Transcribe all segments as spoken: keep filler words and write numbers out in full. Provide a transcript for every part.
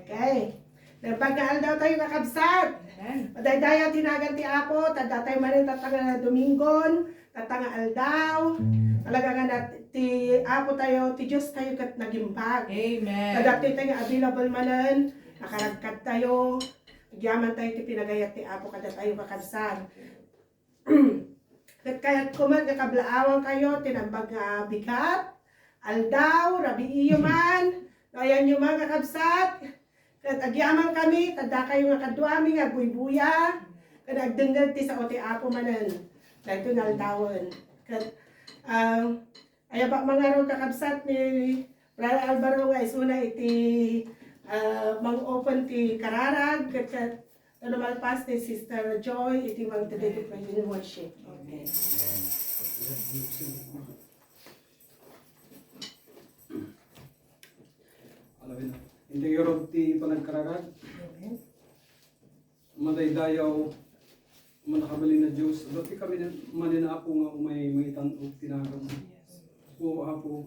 Okay. Naimbag nga aldaw tayo, kakabsat. Amen. Madaydayaw ti nagan ti Apo, ta adda tayo manen tatta nga Domingon, tatta nga aldaw. Talaga nga nat-, ti Apo tayo, ti Dios tayo ket nagimbag. Amen. Ta adda tayo nga available manen, nakaragkat tayo. Agyaman tayo ti pinagayat ti Apo kada tayo, kakabsat. Ket kayatko met nga kablaawan kayo ti naimbag nga bigat, aldaw, rabiiyo man, no ayanyo man, kakabsat. Ket agyaman kami, ta adda kayo nga kaduami nga agbuybuya, ket agdengngeg ti sao ti Apo manen daytoy nga aldawen. Ket, ah, Aya ba, mangaro, kakabsat, ni Brother Alvaro nga isuna iti, ah, mang-open ti kararag, ket, ket, no malpas ni Sister Joy iti mangted iti praise and worship. Okay. Alawen, intay ti panagkararag. Amen. Madaydayaw, mannakabalin a Dios, adda ti kami manen, Apo, nga umay mangitan-ok ti naganmo. O Apo,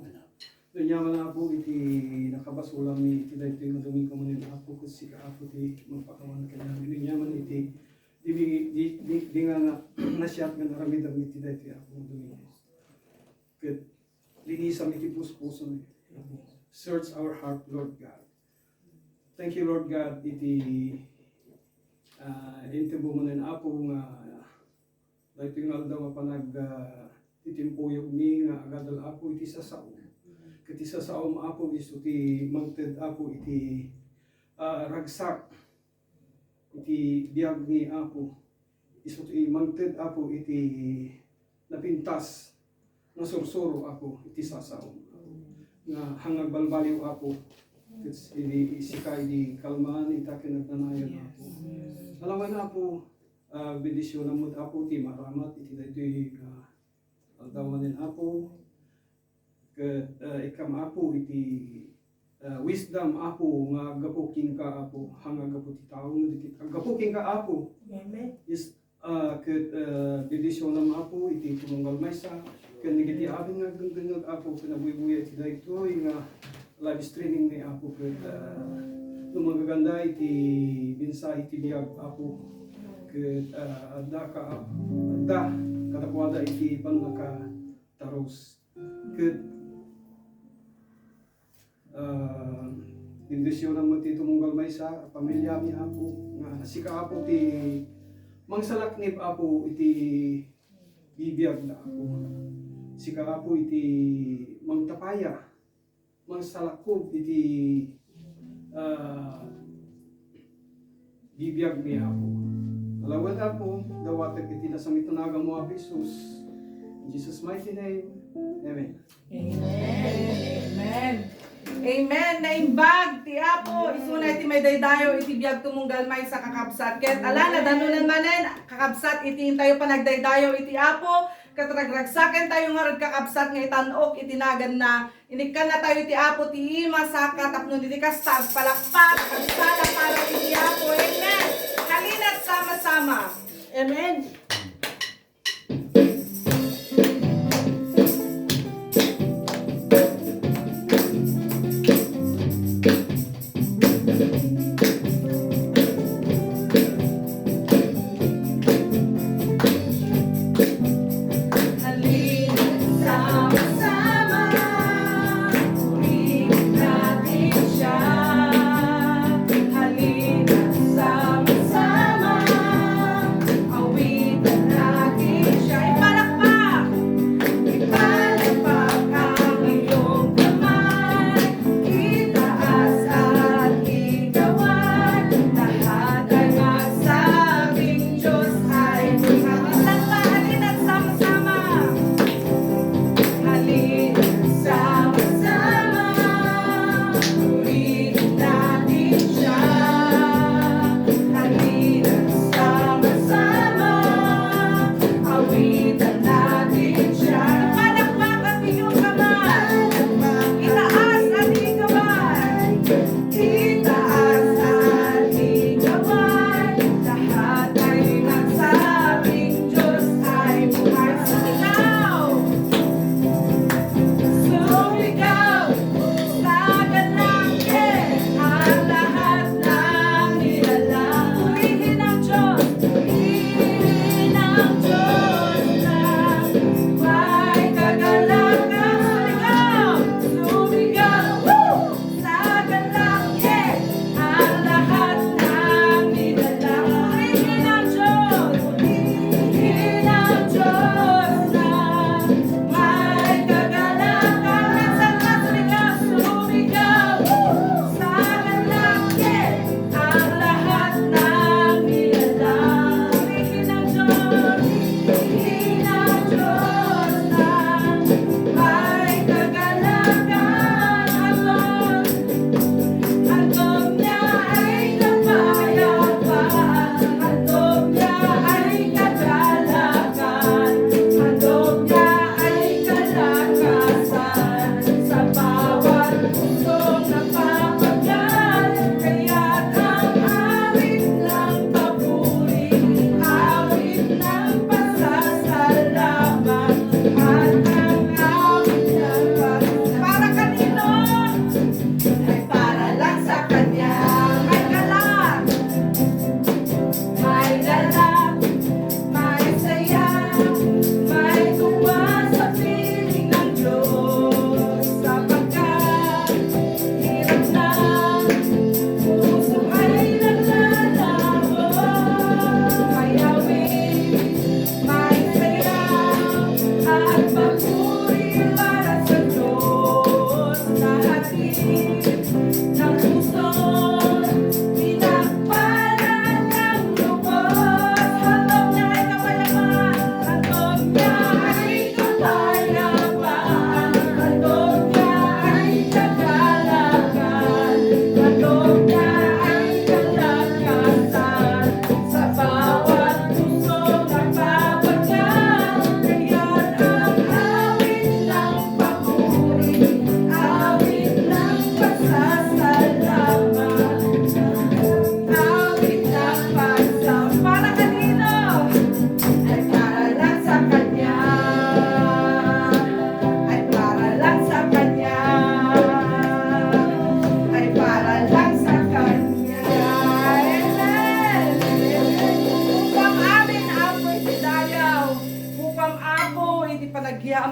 aniaman, Apo, iti nakabasolanmi iti daytoy nga Domingo manen, Apo, ket sika, Apo, ti mangpakawan kaniami. Aniaman iti di, di, di, di nga, nga nasiat nga aramidem iti daytoy, Apo, nga Domingo. Ket linisam iti puspusomi. Search our heart, Lord God. Thank you, Lord God, iti, ah, intedmo manen, Apo, nga daytoy nga aldaw nga panag, ah, titimpuyogmi nga agadal, Apo, iti sasaom. Ket ti sasaom, Apo, isu ti mangted, Apo, iti, ah, ragsak iti biag ni Apo. Isu ti mangted, Apo, iti napintas nga sursuro, Apo, iti sasaom. Nga hangagbalbaliw, Apo, ket idi sika idi kalman ita ken nagnanayon, Apo. Alawen, Apo, ah, bendisionam met, Apo, ti maramat iti daytoy nga aldaw manen, Apo. Ket, ah, ikkam, Apo, iti, ah, wisdom, Apo, nga aggapu kenka, Apo, hangaggapu ti tao, no di ket aggapu kenka, Apo. Amen. Is, ah, ket, ah, bendisionam, Apo, iti tumunggal maysa, ken dagiti amin nga agdengdengngeg, Apo, ken agbuybuya iti daytoy nga live streaming ni Apo, ket, ah, no magaganda iti mensahe iti biag, Apo, ket, ah, adda ka, adda kadakuada iti pannakatarus. Ket, ah, bendisionam met ti tumunggal maysa a pamiliami, Apo, nga sika, Apo, ti mangsalaknib, Apo, iti bibiagda, Apo. Sika, Apo, iti mangtapaya, mangsalakkob iti, ah, bibiag ni Apo. Alawen, Apo, dawatek iti nasangitan a naganmo, Apo Jesus. In Jesus' mighty name, amen. Amen. Amen. Amen. Naimbag ti Apo, isuna iti maidaydayaw iti biag tumunggal maysa, kakabsat. Ket ala, nadanonan manen, kakabsat, iti intayo panagdaydayaw iti Apo, ket ragragsaken tayo ngarud, kakabsat, nga itan-ok iti naganna. Inikkannatayo iti Apo ti ima, saka tapno iti kasta, agpalakpak, agsala para iti Apo. Amen. Halina't sama-sama. Amen. Halina't sama-sama, purihin natin siya. Halina't sama-sama, awitin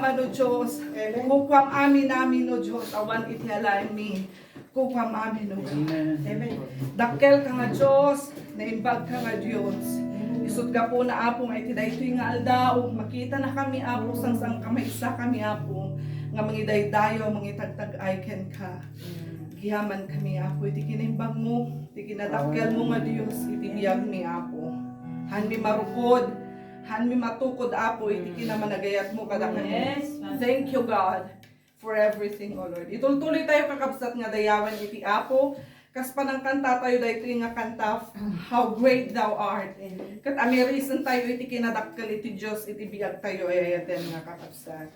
No Dios, kukuam amin, amin, no Dios, awan iti alaenmi. Kukuam amin, no God. Amen. Dakkel ka nga Dios, naimbag ka nga Dios. Isut' gapuna, Apo, nga iti daytoy nga aldaw, makita na kami, Apo, sangsan ka maysa kami, Apo, nga mangidaydayaw, mangitagtag-ay kenka. Giyaman kami, Apo, iti kinaimbag mo, iti kinadakkel mo nga Dios, iti biag mi, Apo. Hanmi marukod, hanmi matukod, Apo, iti kinamanagayat mo kadakami. Yes, Father. Thank you, God, for everything, O Lord. Itultuloy tayo, kakabsat, nga dayawen iti Apo, kas panangkanta tayo daytoy nga kanta, How Great Thou Art. Amen. Ket amirisen tayo iti kinadakkel iti Dios, iti biag tayo, ay-ayaten nga kakabsat.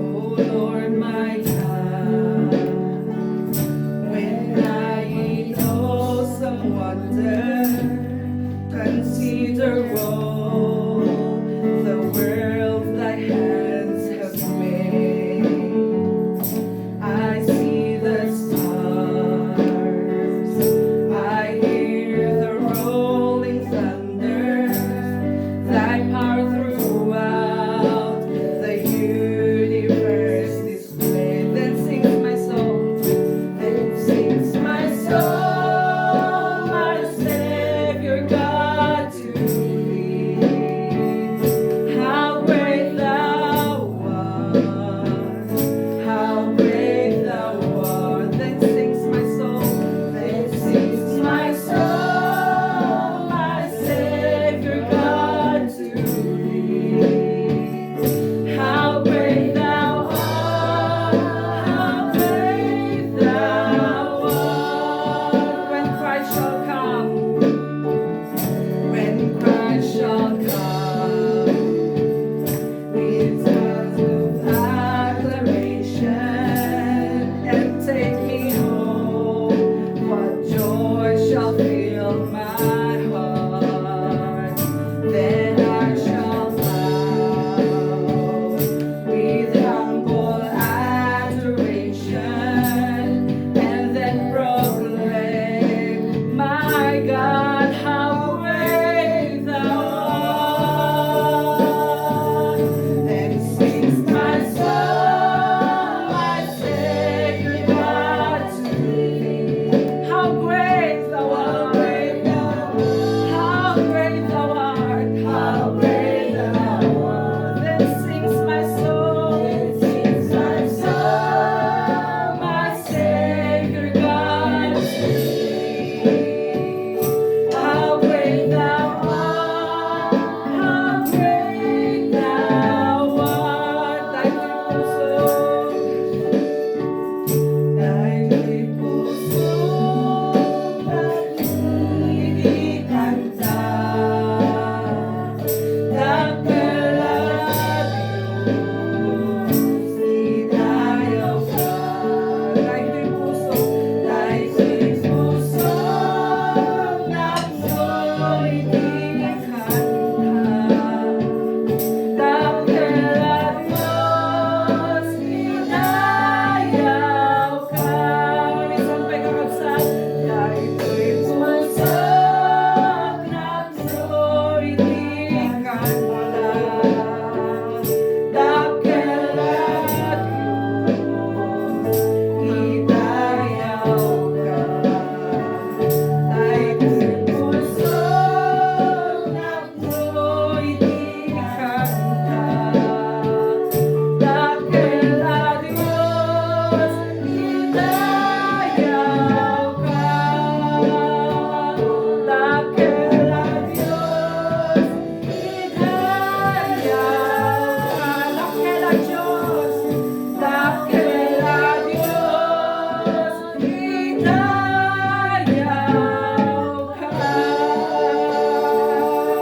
Oh Lord my God, when I in awesome wonder consider all the world thy hands have made. I see the stars, I hear the rolling thunder, thy power throughout the universe displayed. Then sings my soul, then sings my soul, my Savior God, to thee. How great thou art, how great thou art. Then sings my soul, then sings my soul, my Savior God, to thee. How great thou art, how great thou art. When Christ shall come, when Christ shall come, with sounds of acclamation, and take me home, what joy shall fill my heart. Then I shall bow with humble adoration and then proclaim, my God, how great thou art. Then sings my soul, my Savior God, to thee. How great thou art. How great thou art. How great thou art. Then sings my soul. Then sings my soul, my Savior God, to thee. How great thou art, how great thou art. Daytoy puso, daytoy puso, daytoy kanta. Dakkel a Dios, idayaw ka. Daytoy puso, daytoy puso, napno iti kanta. Dakkel a Dios, idayaw ka. Isang pay, kakabsat, daytoy puso, napno iti kanta. Dakkel a Dios, idayaw ka. Daytoy puso, napno iti kanta. Dakkel a Dios, idayaw ka. Dakkel a Dios, idayaw ka. Dakkel a Dios, dakkel a Dios, idayaw ka.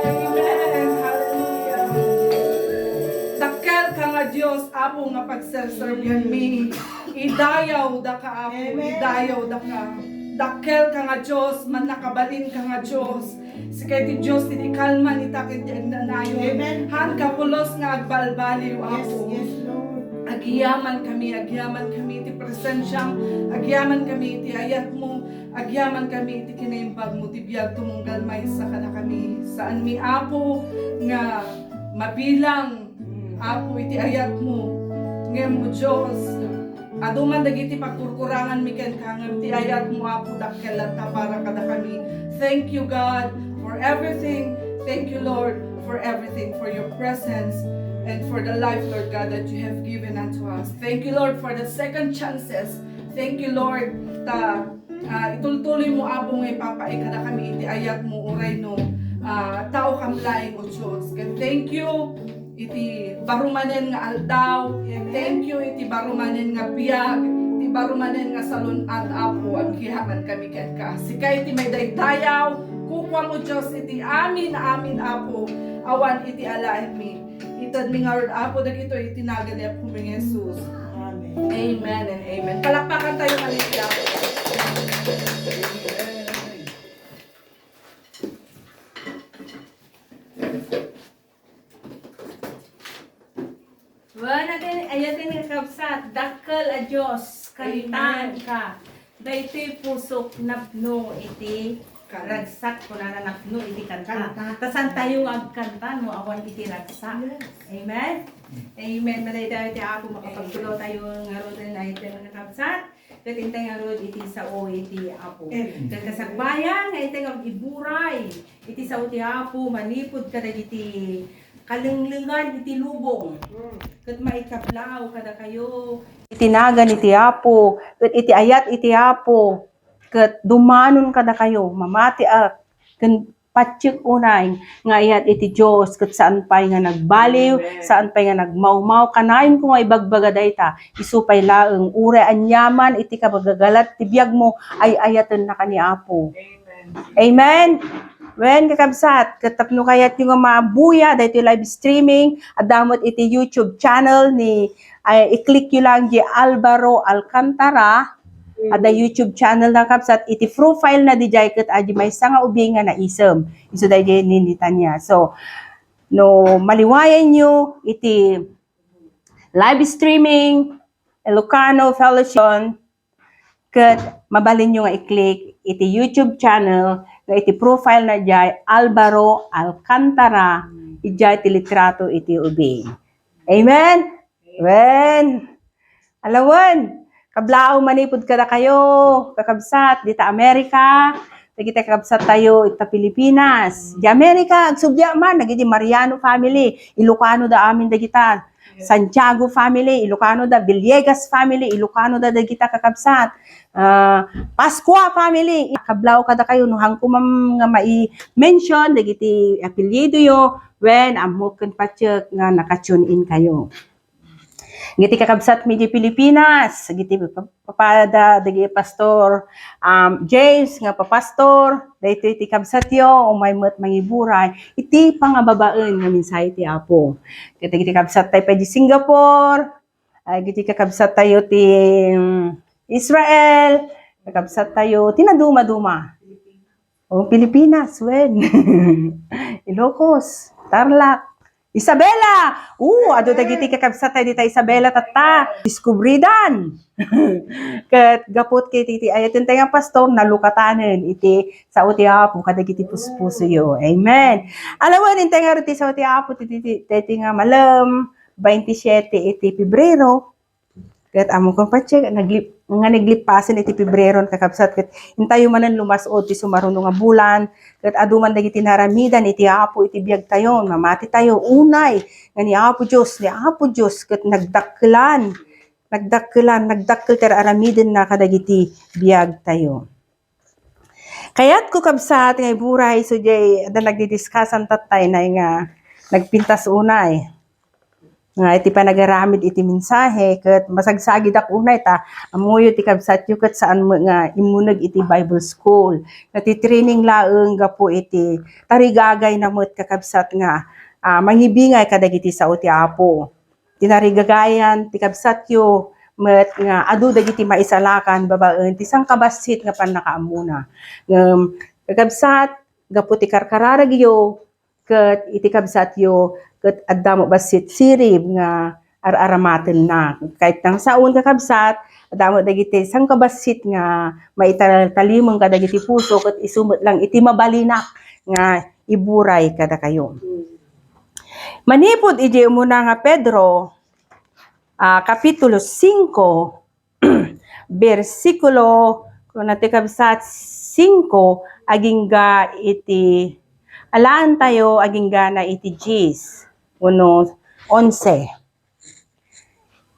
Amen. Hallelujah. Dakkel ka nga Dios, Apo, nga pagserserbianmi. Idayaw daka, Apo. Amen. Idayaw daka. Dakkel ka nga Dios, mannakabalin ka nga Dios. Sika iti Dios ti ikalman ita ket di agnanayon. Amen. Haan ka pulos nga agbalbaliw, Apo. Yes, Lord. Agyaman kami, agyaman kami iti presensiam, agyaman kami iti ayatmo, agyaman kami iti kinaimbagmo, ti biag tumunggal maysa kadakami. Saanmi, Apo, nga mabilang, Apo, iti ayatmo. Ngem, O Dios, adu man dagiti pagkurkuranganmi kenka, ngem ti ayatmo, Apo, dakkel latta para kadakami. Thank you, God, for everything. Thank you, Lord, for everything, for your presence, and for the life, Lord God, that you have given unto us. Thank you, Lord, for the second chances. Thank you, Lord, ta, ah, itultuloy mo, Apo, nga ipapaay kadakami iti ayatmo, uray no, ah, tao kam laeng, O Dios. Ken thank you iti baro manen nga aldaw. Amen. Thank you iti baro manen nga biag, iti baro manen nga salun-at, Apo, agyaman kami kenka. Sika iti maidaydayaw, kukuam, O Dios, iti amin, amin, Apo, awan iti alaenmi. Itedmi ngarud, Apo, dagitoy iti nagan ni Apomi nga Jesus. Amen. Amen and amen. Palakpakan tayo kami, Apo. Wen, atin, ayaten nga kabsat, dakkel a Dios, kantaanka. Daytoy pusok napno iti ragsak, kunana napno iti kanta. Kanta. Ta saan tayo nga agkanta no awan iti ragsak. Yes. Amen? Amen. Madaydayaw ti Apo, makapagtulaw tayo ngaruden, ayaten nga kabsat. Ket intay ngarud iti sao iti Apo. Amen. Ket kasakbayan nga intay nga iburay iti sao ti Apo, manipud kadagiti kalenglengan iti lubong. Mm. Ket maikablaw kadakayo iti nagan iti Apo, ket iti ayat iti Apo, ket dumanon kadakayo, mamatiak ken patiek unay nga ayat iti Dios, ket saan pay nga nagbaliw, amen, saan pay nga nagmawmaw. Kanayonko nga ibagbaga dayta, isu pay laeng, uray aniaman iti kabagagalat ti biagmo, ay-ayatennaka ni Apo. Amen. Amen. Wen, kakabsat, ket tapno kayatyo nga mabuya daytoy live streaming, adda met iti YouTube channel ni, ay, i-click yo lang di Alvaro Alcantara, adda YouTube channel na, kabsat, iti profile na dijay ket adi maysa nga ubing nga naisem. Isu daydi ni Netanya. So, no maliwayanyo iti live streaming, Ilocano Fellowship, ket mabalinyo nga i-click iti YouTube channel nga iti profile na dijay Alvaro Alcantara, dijay ti litrato iti ubing. Amen? Amen. Alawen, kablaaw manipud kadakayo, kakabsat, dita Amerika, dagiti kakabsat tayo ita Pilipinas. Di Amerika, agsubli man, dagiti Mariano family, Ilocano da amin dagita. Santiago family, Ilocano da. Villegas family, Ilocano da dagita, kakabsat. Ah, Pascua family, kablaaw kadakayo, no haanko man nga mai-mention dagiti apelyidoyo, wen, ammok ken patiek nga naka-tune in kayo. Dagiti kakabsatmi di Pilipinas, dagiti pa-, papada, dagiti Pastor, um, James nga papastor, daytoy ti kabsatyo, umay met mangiburay iti pangababaen nga mensahe ti Apo. Ket dagiti kabsat tayo pay di Singapore, ah, dagiti kakabsat tayo ti, um, Israel, kakabsat tayo ti nadumaduma. O, Pilipinas, wen. Ilocos, Tarlac, Isabela. O, adu dagiti kakabsat tayo dita Isabela, tatta. Diskubridan. Ket gapu ket iti ayaten tayo nga pastor, nalukatanen iti sao ti Apo kadagiti puspusoyo. Amen. Alawen, intay ngarud ti sao ti Apo, ti, ti, ti, ti nga malem, baintisiete iti Febrero. Ket ammok ken patiek, naglip-, nga naglipasen iti Febrero, kakabsat, ket intayo manen lumas-od ti sumaruno nga bulan, ket adu man dagiti naaramidan iti Apo iti biagtayo, mamati tayo, unay nga ni Apo Dios, ni Apo Dios ket nagdakkelan, nagdakkelan, nagdakkel ti ar-aramidenna kadagiti biagtayo. Kayatko, kabsat, nga iburay, isu diay adda nagdidiskasan tattay nay nga nagpintas unay nga iti panagaramid iti mensahe, ket masagsagidak unay ta ammoyo ti kabsatyo ket saan met nga immuneg iti Bible school. Nga ti training laeng gapu iti tarigagayna met, kakabsat, nga, ah, mangibingay kadagiti sao ti Apo. Ti narigagayan ti kabsatyo, met nga adu dagiti maisalakan babaen ti sangkabassit nga pannakaammona. Ngem, kakabsat, gapu ti karkararagyo, ket iti kabsatyo, ket adda met bassit sirib nga ar-aramatenna. Kayatna nga saon, kakabsat, adda met dagiti sangkabassit nga maitaltalimeng kadagiti puso, ket isu met lang iti mabalinak nga iburay kadakayo. Manipud iti umuna nga Pedro, ah, Kapitulo singko, bersikulo, kuna ti kabsat, singko, agingga iti, alaentayo, agingga na iti dies, wenno onse.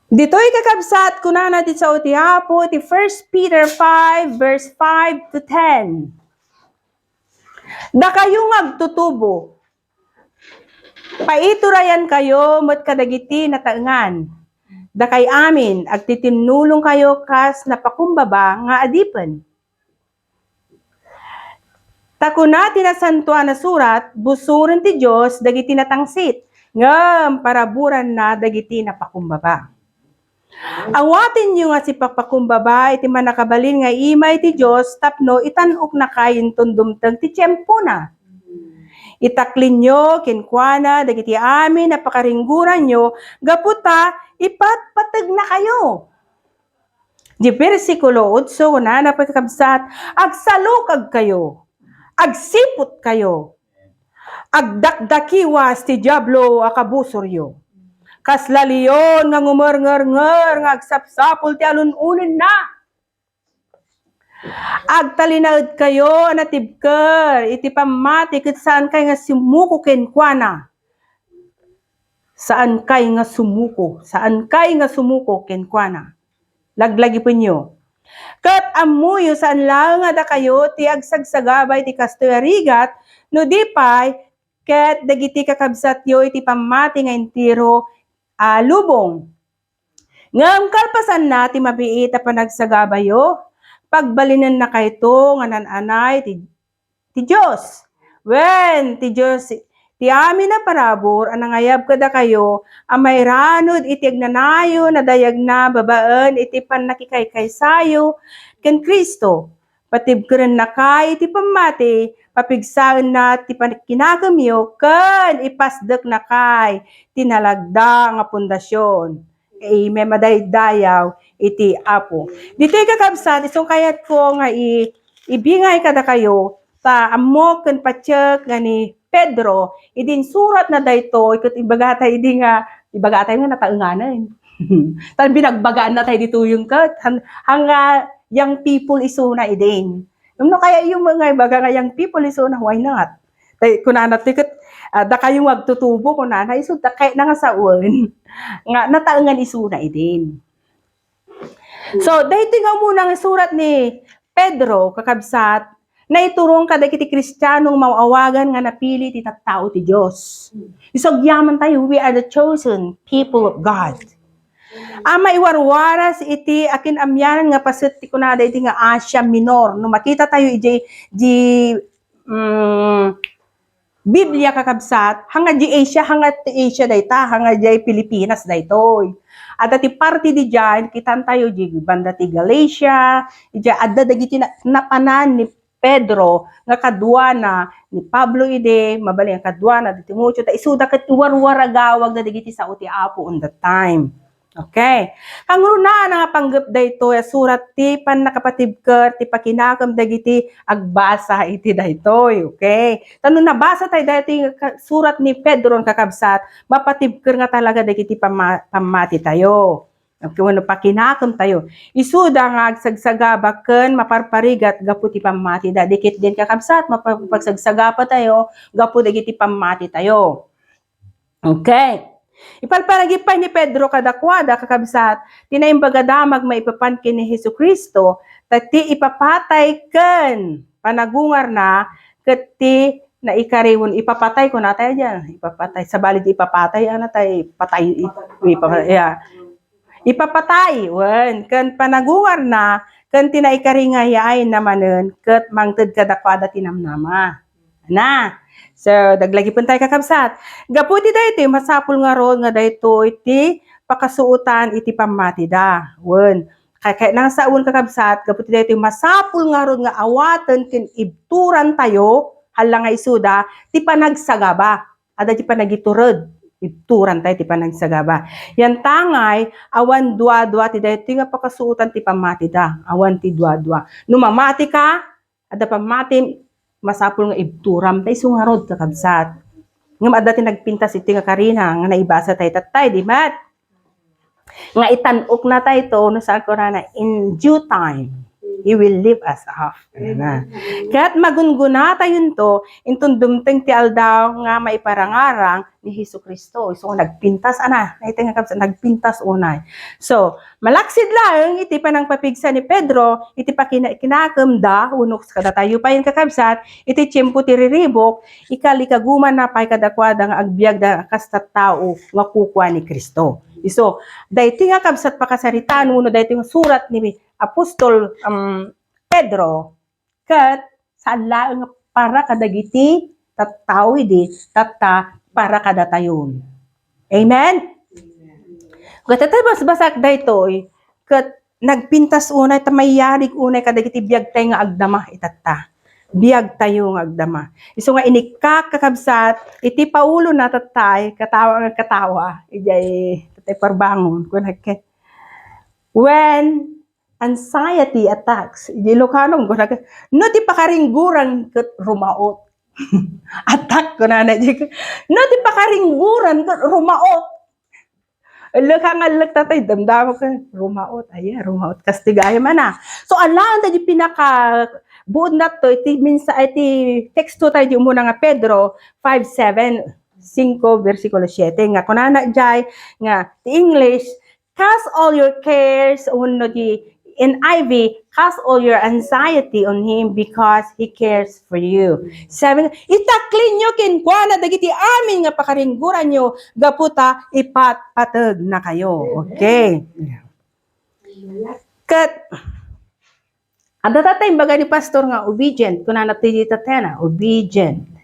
Ditoy, kakabsat, kunana ti sao ti Apo, iti First Peter five, verse five to ten. Dakayo nga agtutubo, paiturayankayo met kadagiti nataengan. Dakay amin, agtitinnulongkayo kas napakumbaba nga adipen. Ta kuna ti Nasantoan a Surat, "Busoren ti Dios dagiti natangsit, ngem paraburanna dagiti napakumbaba." Awatenyo nga sipapakumbaba iti mannakabalin nga imay ti Dios tapno itan-oknakayo inton dumteng ti tiempona. Itaklinyo kenkuana dagiti amin a pakaringgoranyo gapu ta ipatpategnakayo. Di bersikulo otso, kunana pay, kakabsat, "Agsalukagkayo, agsiputkayo, agdakdakiwas ti Diablo a kabusoryo. Kasla leon nga ngumerngernger nga agsapsapul ti alun-onenna. Agtalinaedkayo a natibker iti pammati ket saankay nga sumuko kenkuana." Saankay nga sumuko, saankay nga sumuko kenkuana. Laglagipenyo. Ket ammoyo, saan laeng a dakayo ti agsagsagaba iti kastoy a rigat, no di pay ket dagiti kakabsatyo iti pammati nga entero a lubong. Ngem kalpasanna ti mabiit a panagsagabayo, pagbalinennakayto nga nan-anay ti, ti Dios. Wen, ti Dios ti amin a parabur a nangayab kadakayo a mairanud iti agnanayon a dayagna babaen iti pannakikaykaysayo ken Cristo. Patibkerennakay iti pammati, papigsaenna ti pankinakemyo, ken ipasdeknakay ti nalagda nga pundasion. Amen. Madaydayaw iti Apo. Ditoy, kakabsat, isu kayatko nga i-, ibingay kadakayo, ta ammok ken patiek nga ni Pedro, idi insuratna daytoy, ket ibagata idi nga, ibagata nga nataenganen. Tan binagbagaanna tayo ditoy ket, han-, hanga young people isuna idin. No, no, kaya yung mga ibaga nga young people isuna, why not? Tay, kunana ti ket, ah, dakayo nga agtutubo, kunana, isu, dakay na nga sawen nga nataengan isuna idin. So, daytoy nga umuna nga surat ni Pedro, kakabsat, naiturong kadagiti Kristianong maawagan nga napili ti tattao ti Dios. Isu agyaman tayo, we are the chosen people of God. A maiwarwaras iti akin-amianan nga paset ti kunada iti nga Asia Minor. No makita tayo iti, di, mm, Biblia, kakabsat, hanga di Asia, hanga ti Asia dayta, hanga di Pilipinas daytoy. Adda ti parti di diay, kitan tayo di banda ti Galatia, di adda dagiti na-, napanan ni Pedro nga kaduana ni Pablo idi, mabalin nga kaduana ni Timoteo, ta isuda ket iwarwaragawagda dagiti sao ti Apo on that time. Okay. Kangrunaan nga panggep daytoy a surat ti pannakapatibker ti pakinakem dagiti agbasa iti daytoy. Okay. Ta no nabasa tayo daytoy nga ka-, surat ni Pedro nga kakabsat, mapatibker nga talaga dagiti pamma-, pammati tayo. Okay, wenno pakinakem tayo. Isuda nga agsagsagaba ken maparparigat gapu ti pammati da. Di ket din, kakabsat, mapa-, pagsagsagaba tayo gapu dagiti pammati tayo. Okay. Ipalpalagip pay ni Pedro kadakuada, kakabsat, ti Naimbag a Damag maipapan ken ni Jesu-Cristo, ta ti ipapatay ken panagungarna ket ti naikari wen ipapatay, kunatayo diay, ipapatay. Sabali di ipapatay, ano tayo, patay, ip-, ipapa-, yeah. Ipapatay, wen, ken panagungarna, ken ti naikari nga yaayna manen, ket mangted kadakuada ti namnama. Na. So, laglagipen tayo, kakabsat. Gapu ti daytoy, masapul ngarud nga daytoy ti pakasuotan iti pammatida. Wen, kay, kay nang sawen, kakabsat, gapu ti daytoy masapul ngarud nga awaten ken ibturantayo, hala nga isuda, ti panagsagaba. Adda ti panagitured, ibturantayo ti panagsagaba. Yantangay, awan dua-dua ti daytoy nga pakasuotan ti pammatida. Awan ti dua-dua. No mamatika, adda pammatim, masapul nga ibturam ta isu ngarud, kakabsat. Ngem adda ti nagpintas iti nga karina nga naibasa tayo tattay, di met? Nga itan-ok na tayo to, no saan ko na, in due time, He will lift us up. Amen. Ket magungunatayonto, inton dumteng ti aldaw nga maiparangarang ni Jesu-Cristo. So, nagpintas, ana, naitay nga kabsa, nagpintas unay. So, malaksid laeng iti panangpapigsa ni Pedro, iti pakinakemda, wenno kadatayo pay, kakabsat, iti tiempo ti riribuk, ikal-ikagumana pay kadakuada nga agbiagda kas tattao nga kukua ni Cristo. Isu, daytoy nga kabsat pakasaritaan wenno daytoy nga surat ni Apostol, um, Pedro, ket saan laeng nga para kadagiti tattao idi, tatta, para kadatayon. Amen? Ket iti basbasak daytoy, ket nagpintas unay, ta mayarig unay kadagiti biagtayo nga agdama itatta. Biagtayo nga agdama. Isu nga inikkak, kakabsat, iti Paulona tattay, katawa nga katawa, idiay tattay parbangon, kunak, when anxiety attacks, idiay Ilocano, kunak, no ti pakaringguran ket rumaot. Attack, kunana, di ka, no ti pakaringguran ket rumaot. Allek, nga allek tatay, damdama ko, rumaot, ay, rumaot, kastigayam, ana. So, alaen tayo di pinaka, buod na to, iti minsa, iti teksto tayo di umuna nga Pedro five seven, cinco, versikulo siete, nga kunana jay, nga, ti English, cast all your cares, wenno di N I V, cast all your anxiety on Him because He cares for you. Seven, itaklinyo kenkuana dagiti amin nga pakaringguranyo gapu ta ipatpategnakayo. Okay. Ket, adda tatta imbaga ni Pastor nga obedient, kunana ti tatayna, obedient.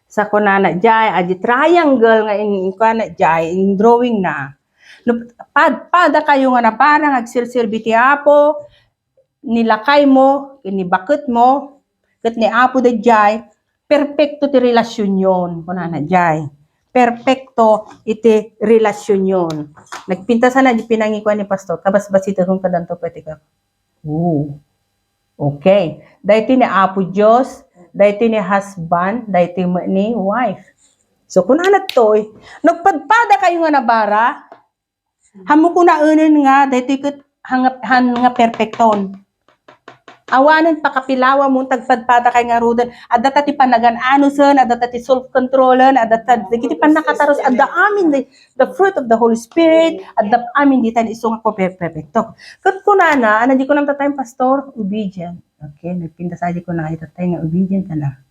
Sa kunana jay, adi triangle nga in, kunana jay, in drawing na. No, padpadakayo nga naparang agserserbi ti Apo, ni lakaymo, ni baketmo, ket ni Apo dayjay, perpekto ti relasionyon, kunana jay. Perpekto iti relasionyon. Nagpintas a di pinangikuan ni Pastor, kabasbasiton kadanto pwede ka. Oh. Okay. Daytoy ni Apo Dios, daytoy ni husband, daytoy met ni wife. So, kunana toy, nagpadpadakayo nga nabara, hammo kunaenen nga, daytoy ket han, han nga perpekton. Awanen pakapilawamon, tagpadpadakay ngaruden. Adda ta ti panagan-anusen, adda ta ti self-controlen, adda ta dagiti pannakatarus, adda amin the, the fruit of the Holy Spirit, adda amin dita isu nga perpekto. Ket kunana, ano di kunam tatay, Pastor? Obedient. Okay, nagpintas a di kunam tatay nga obedient, ano?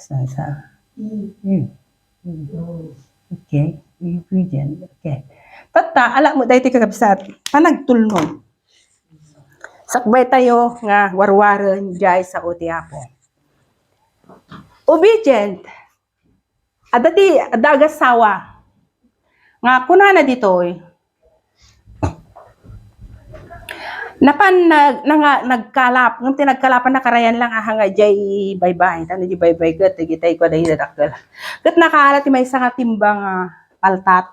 Sa, sa. Mm. Mm. Okay, obedient. Okay. Tatta, ala mo daytoy kakabsat, panagtulnog. Sakbay tayo nga warwaren jay sao ti Apo. Obedient. Adda ti, adda agassawa. Nga kunana ditoy, napan nag-, nanga-, nagkalap, ngem ti nagkalapan nakarayan lang aha nga jay baybay. Tano jay baybay ket, dagitay kua dagiti dakkel. Ket nakaala ti maysa nga timba nga paltat.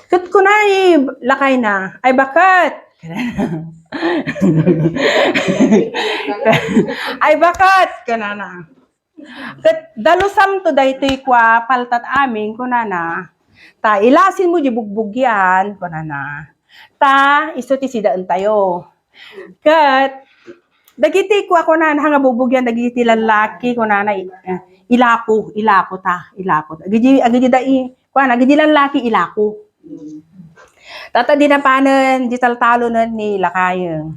Ket kuna ni lakayna, "Ay, baket!" Ay, baket! Kunana. Ket dalusamto daytoy kua paltat amin, kunana. Ta ilasinmo di bugbugian, kunana. Ta isu ti sidaentayo. Ket dagiti kua, kunana, nga bugbugian dagiti lallaki, kunana, i-, eh, ilako, ilako ta, ilako ta. Agidi, agidi da i-, kuana, agidi lallaki, ilako. Tatta di napanen, di taltalonen ni lakayeng.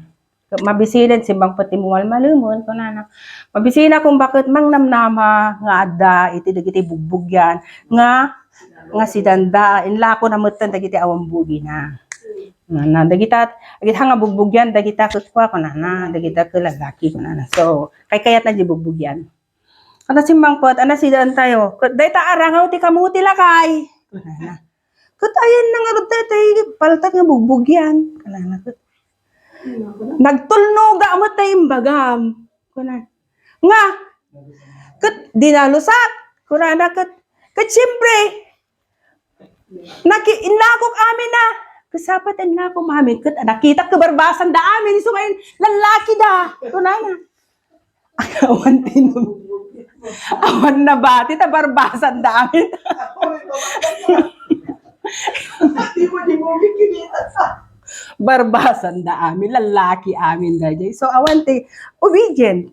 Mabisinen, simmangpet ti mumalmalemen, kunana. Mabisina kung baket mangnamnama nga adda iti dagiti bugbugian nga, nga sidanda, inlako na metten dagiti awan bugina. Kunana, dagita, dagita nga bugbugian, dagita ket kua, kunana, dagita ket lalaki, kunana. So, kaykayatna di bugbugian. Ket simmangpet, ana, sidaentayo. Ket dayta arangaw ti kamu ti lakay. Kunana. Ket ayanna ngarud tay, tay paltak nga bugbugian. Kunana ket, "Nagtulnoga met tay imbagam." Kuna. Nga, ket dinalusak. Kunana ket, ket siyempre, naki-, inlakok amin na. Ket sapay ta inlakom amin, ket nakitak ket barbasanda amin, isu ngayon, lallaki da. Kunana. Awan tinum-, awan nabati, ta barbasanda amin. Di mo, di mo kinita. Barbasanda amin, lallaki amin, dayjay. So, awan ti, obedient.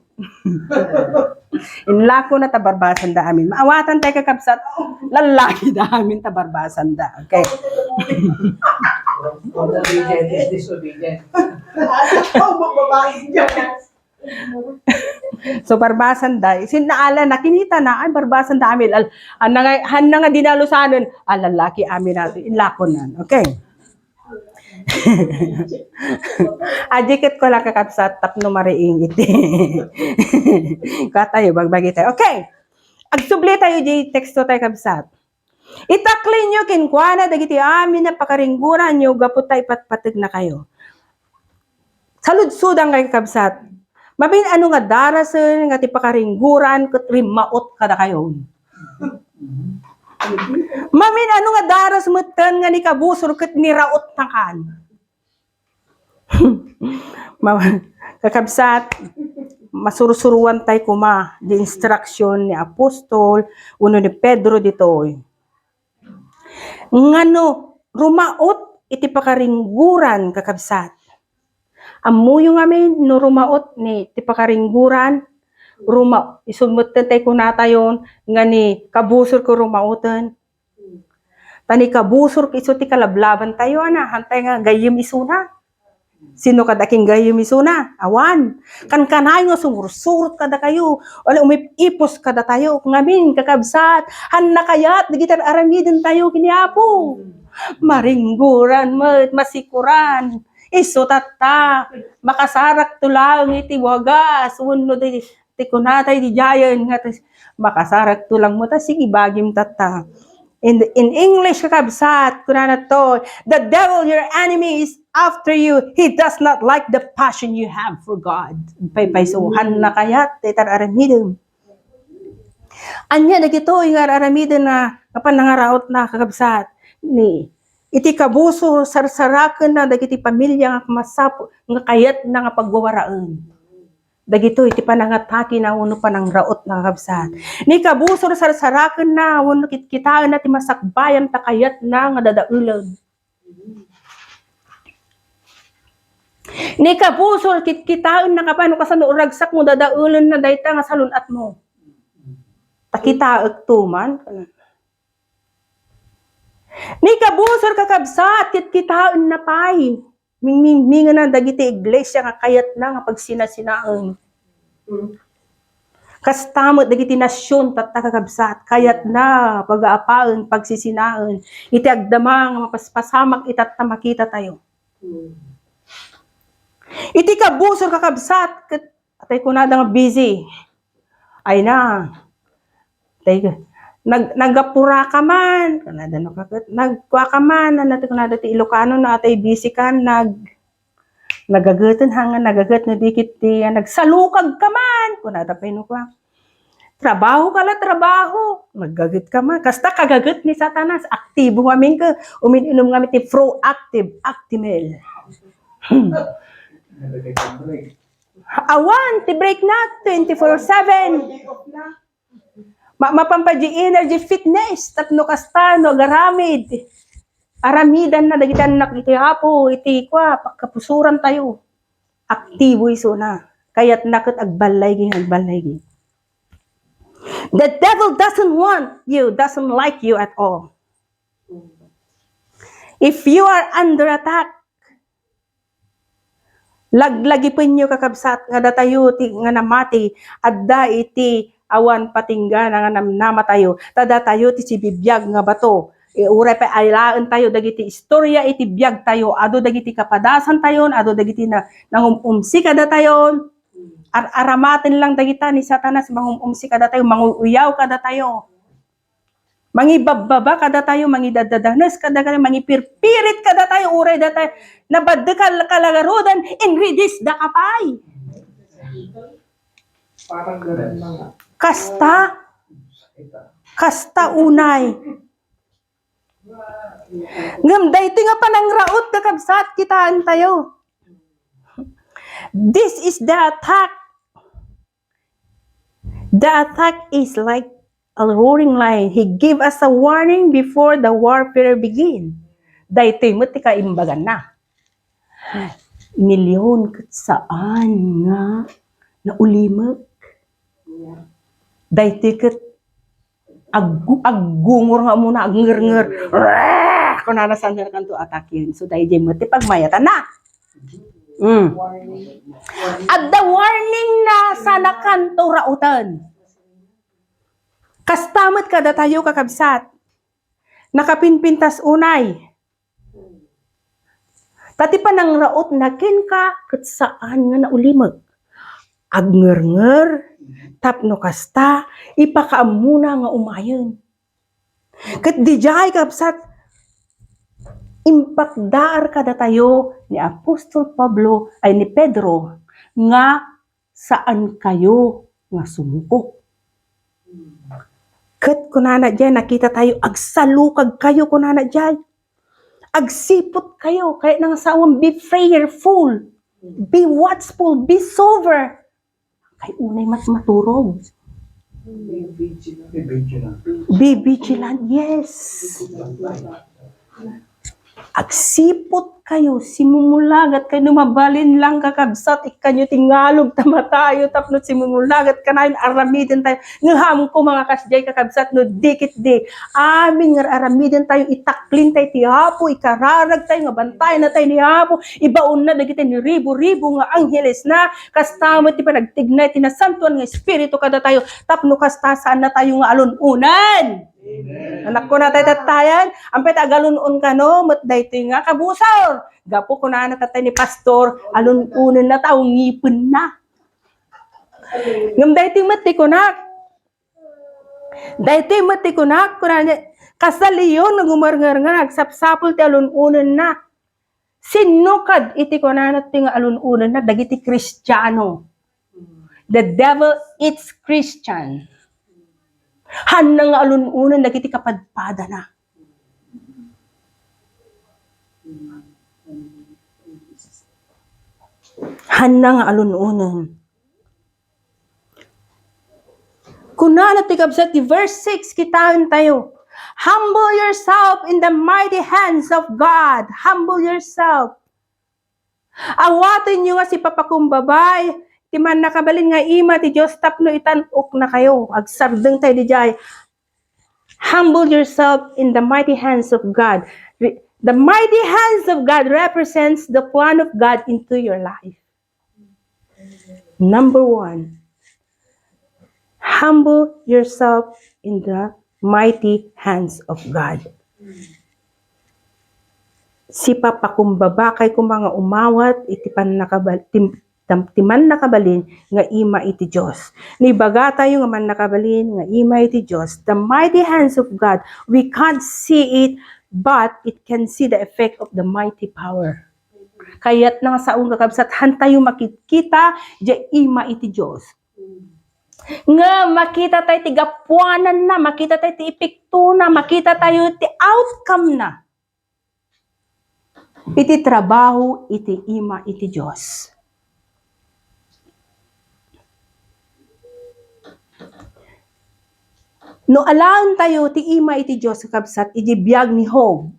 Inlako na ta barbasanda amin. Maawatan tay kakabsat, lallaki da amin ta barbasanda. Okay. Obedient is disobedient. Ano, magbabae dyan? So, barbasanda, isin naala na, kinita na, ay, barbasanda amin. Al-, anna nga, anna nga dinalusanen, ah, lallaki amin nato, inlako na. Okay. Adikit ko lang kakabsat, tapno mariing iti. Katayo, bagbagi tayo. Okay. Agsubli tayo di teksto tayo, kabsat. Itaklinyo kenkuana dagiti amin a pakaringgoranyo gapu ta ipatpategnakayo. Saludsodan kayo, kabsat. Mamin ano nga darasen nga ti pakaringgoran ket rimmaot kadakayo. Mamin ano nga daras metten nga ni kabusor ket niraotnakan. Ma-, kakabsat, masursuruan tay koma di instruction ni apostol wenno ni Pedro ditoy. Ngano rumaot iti pakaringgoran, kakabsat? Ammoyo ngamin no rumaot ni ti pakaringgoran, ruma-, isu metten tay kunatayon nga ni kabusor ket rumaoten. Ta ni kabusor isu ti kalablaban tayo, ana, hantay nga gayyem isuna. Sino kada king gayyem isuna? Awan. Kankanayon nga sumursurot kadakayo, wala umip-ipos kadatayo. Ngamin, kakabsat, han nakayat, dagiti aramiden tayo, kini Apo. Maringgoran met, masikoran. Isu tatta, makasarakto laeng iti wagas, wenno di, ti kunatay di giant nga ti, makasarakto lang mo ta, sige, bagim tatta. In, in English, kakabsat, kunana to, "The devil, your enemy, is after you. He does not like the passion you have for God." Paypaysuhan na kayat, ti tar-aramidem. Anya dagitoy nga ar-aramiden na, nga panangaraot na, kakabsat, ni, iti kabusor, sarsaraken na dagiti pamilya nga masap-, nga kayat na nga pagwawaraen. Dagitoy ti panangatake na wenno panangraot na, kakabsat. Ni kabusor, sarsaraken na wenno kitkitaen na ti masakbayan ta kayat na nga dadaelen. Ni kabusor, kitkitaen na kapan no kasano ragsak mo dadaelen na dayta nga salun-at mo. Ta kitaek to man. Ni kabusor, kakabsat, kitkitaen na pay. Mingmingmingana dagiti iglesia nga kayatna nga pagsinasinaen. Kasta met dagiti nasion tatta, kakabsat, kayatna pagaapaen, pagsisinaen. Iti agdama nga mapaspasamak itatta makita tayo. Iti kabusor, kakabsat, ket atay kunada nga busy. Ay na. Tay, nag-, nagapura ka man. Kunada no kaket, nagkua ka man. Ano ti kunada ti Ilocano na atay busy kan, nag-, nagageten, hanga nagaget no dikit ti, ah, nagsalukag ka man. Kunada pay no kua. Trabaho ka la, trabaho. Nagaget ka man. Kasta kagaget ni Satanas. Aktibo ngamin ka. Umin-inum ngamin ti proactive, Actimel. Awan, ti break na, twenty-four seven. Ma-, mapan pay di energy fitness, tapno kasta, no, agaramid. Aramidan na, dagiti annak iti Apo, iti kua, pagkapusuran tayo. Aktibo isuna. Kayatna ket agballaygi, agballaygi. The devil doesn't want you, doesn't like you at all. If you are under attack, laglagipenyo, kakabsat, nga datayo ti, nga namati, adda iti awan patinggana nga namnamatayo, ta datayo ti sibibiag nga bato. E, uray pay alaen tayo dagiti istorya iti biag tayo, adu dagiti kapadasan tayon, adu dagiti na-, nangum-umsi kadatayon, ar-, aramaten lang dagita ni Satanas, mangum-umsi kadatayo, manguyaw kadatayo. Mangibabbaba kadatayo, mangidaddadanes kadatayo, mangipirpirit kadatayo, uray datayo, nabadde kal-, kalagaruden, inridis da ka pay. Parang ganun lang. Kasta, kasta unay. Ngem daytoy nga panangraot, kakabsat, kitaentayo. This is the attack. The attack is like a roaring lion. He gave us a warning before the warfare begin. Daytoy met ti kaimbaganna. Ni leon ket saan nga naulimek. Daytoy ket aggu-, aggungor nga umuna, agngernnger. Rah! Kunana, saan nga kanto ataken. So, daydiay met ti pagmayatanna. Mm. Adda warning na saan a kanto rauten. Kasta met kadatayo, kakabsat. Nakapinpintas unay. Ta ti panangraotna kenka ket saan nga naulimek. Agngernnger, tapno kasta, ipakaammona nga umayen. Ket didiay, kabsat, impakdaar kadatayo ni Apostol Pablo, ay, ni Pedro, nga saan kayo nga sumuko. Ket kunana diay, nakita tayo, agsalukag kayo, kunana diay. Agsiput kayo, kayatna nga sawen, be prayerful, be watchful, be sober. Kay unay mas maturog. Be vigilant. Be vigilant, yes. Agsiput kayo, simumulagat kayo, no mabalin lang, kakabsat, ikkanyo ti ngalog ta matayo, tapno simumulagat kanayon, aramiden tayo. Ngem hamko, mga kasdiay, kakabsat, no di ketdi, amin nga aramiden tayo, itaklin tayo ti Apo, ikararag tayo nga bantayan na tayo ni Apo, ibaonna dagiti niribu-ribu nga anghelesna, kasta met ti panagtignay ti Nasantoan nga Espiritu kadatayo, tapno kasta, saanna tayo nga alun-onen. Amen. Anak ko na tayo tattayan, ampay ta agalun-on kano, met daytoy nga kabusor. Gapu kunana tatay ni pastor, alun-onen na tao, ngipen na. Ngem daytoy met ti kunak. Daytoy met ti kunak, kunana, kasta leon nga gumerngernger, agsapsapul ti alun-onen na. Sinno kad iti kunana ti nga alun-onen na dagiti Kristiano. The devil eats Christian. Hanna nga alun-onen dagiti kapadpadana. Hanna nga alun-onen. Kunana ti kabsat ti verse six, kitaen tayo. Humble yourself in the mighty hands of God. Humble yourself. Awatenyo nga sipapakumbaba ti Mannakabalin nga ima ti Dios tapno itan-okna kayo. Agsardeng tayo didiay. Humble yourself in the mighty hands of God. Re-, the mighty hands of God represents the plan of God into your life. Number one, humble yourself in the mighty hands of God. Sipapakumbaba kay koma nga umawat iti pannakabal-, tim-, tam-, ti Mannakabalin nga ima iti Dios. Ni bagatayo nga Mannakabalin nga ima iti Dios, the mighty hands of God, we can't see it, but it can see the effect of the mighty power. Kayatna nga sao nga kabsat, hantayo makitkita, diay ima iti Dios. Nga makita tayo ti gapuananna, makita tayo ti epektona, makita tayo ti outcome na. Iti trabaho, iti ima, iti Dios. No alaen tayo ti ima iti Dios, kakabsat, iti biag ni Job,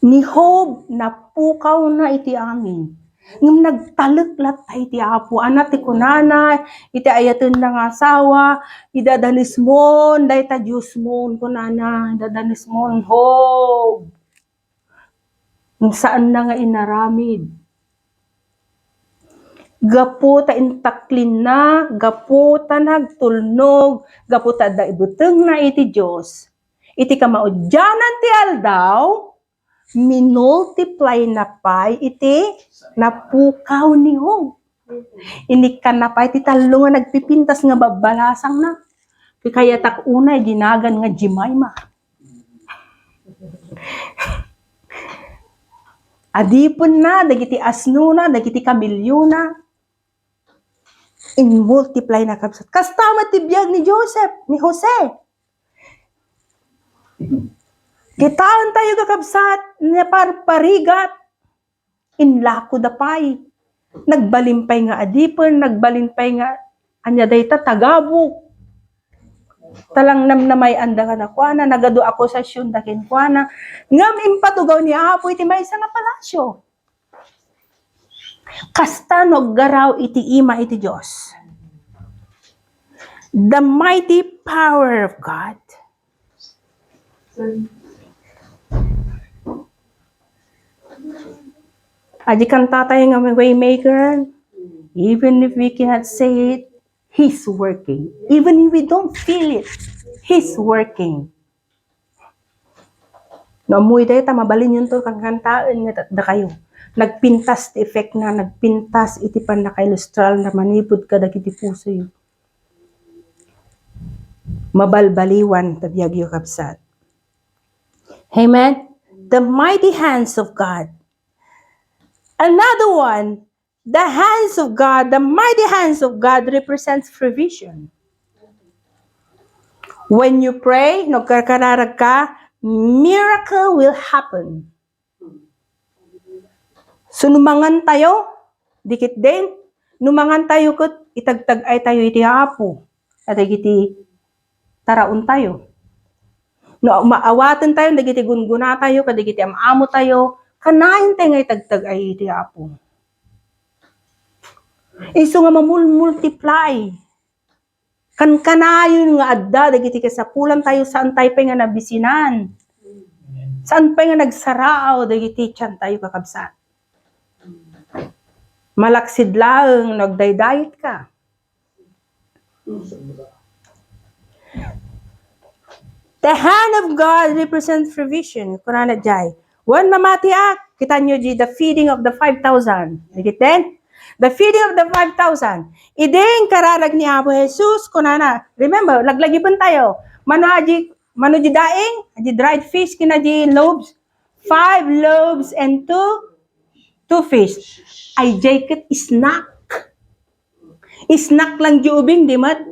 Ni Job, napukawna iti amin. Ngem nagtalek latta iti Apo. Ania ti kunana iti ayatenna nga asawa, idadanesmon dayta Diosmon, kunana, idadanesmon, Job. Ngem saanna nga inaramid. Gapu ta intaklinna, gapu ta nagtulnog, gapu ta adda ibutengna iti Dios. Iti kamaudianan ti aldaw, minultiplayna pay iti napukaw ni Job. Inikkanna pay ti tallo nga nagpipintas nga babbalasangna. Ti kayatak unay, dinagan nga Jemima. Adipenna, dagiti asnona, dagiti kamiliona. In-multiply na, kabsat. Kasta met ti biag ni Joseph, ni Jose. Kitaentayo, kakabsat, naparparigat. Inlakoda pay. Nagbalin pay nga adipen, nagbalin pay nga ania dayta, tagabuk. Talang namnamay-anda kadakuana, nagadu akusasionda kenkuana. Ngem impatugaw ni Apo iti maysa nga palasio. Kasta no aggaraw iti ima iti Dios. The mighty power of God. Adi kantatayo nga waymaker, even if we cannot say it, He's working. Even if we don't feel it, He's working. No, ammoyo dayta, mabalinyo to kankantaen nga dakayo. Nagpintas ti effect na, nagpintas iti pannakailustral na manipud kadagiti pusoyo. Mabalbaliwan ta biagyo, kabsat. Amen? The mighty hands of God. Another one, the hands of God, the mighty hands of God represents provision. When you pray, no, karkararag ka, miracle will happen. So, no mangantayo, dikit din, no mangantayo ket itagtag-ay tayo iti Apo, kadagiti taraon tayo. No maawaten tayo dagiti gungguna tayo, kadagiti am-amo tayo, kanayon tayo nga itagtag-ay iti Apo. Isu nga mamulmultiply. Kankanayon nga adda dagiti kasapulan tayo, saan tayo pay nga nabisinan. Saan pay nga nagsaraaw dagiti tiyan tayo, kakabsat. Malaksid laeng no agdaydayet ka. The hand of God represents provision. Kunana jay, "Wen, mamatiak." Kitanyo di the feeding of the five thousand. Dagiti? The feeding of the five thousand. Idi inkararag ni Apo Jesus, kunana, remember, laglagipen tayo. Mano adi, mano di daing? Adi dried fish, kina di loaves. Five loaves and two, two fish. Ay, jay ket snack. Snack lang di ubing, di met?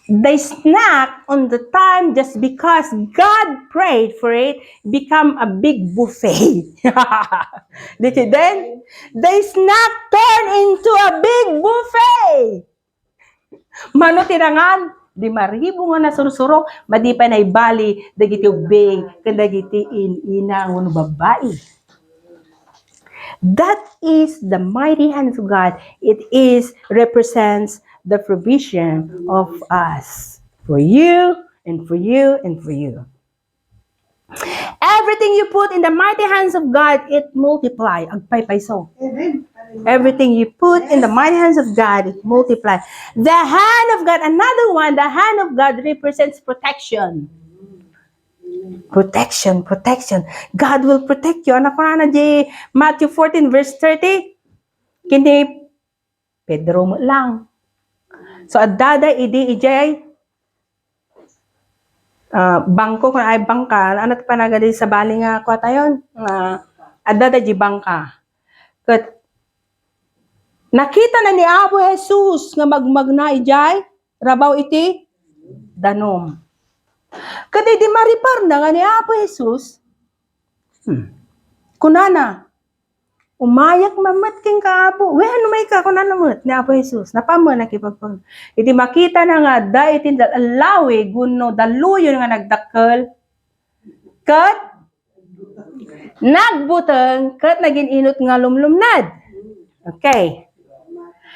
They snack on the time just because God prayed for it, become a big buffet. Dikit din? They snack turn into a big buffet. Mano ti nangan? Lima ribu nga nasursuro, madi pay naibali dagiti ubbing ken dagiti in-ina wenno babbai. That is the mighty hands of God. It is represents the provision of us. For you and for you and for you. Everything you put in the mighty hands of God, it multiply. Agpaypayso. Amen. Everything you put in the mighty hands of God, it multiply. The hand of God, another one, the hand of God represents protection. Protection, protection. God will protect you. Ano ko na di Matthew fourteen verse thirty? Kini Pedro met lang. So, addada idi ijay, ah, bangko, kun ay bangka, ano ti panagadi sabali nga kua tayon? Nga, addada di bangka. Ket, nakita na ni Apo Jesus nga magmagna ijay rabaw iti danum. Ket idi mariparna nga ni Apo Jesus, hmm, kunana, "Umayak man met kenka, Apo." Wen, umayka, kunana met ni Apo Jesus. Napan met nakipagpag-, idi makita na nga adda iti lawig wenno daluyon nga nagdakkel, ket nagbuteng, ket nagin-inut nga lumlumned. Okay.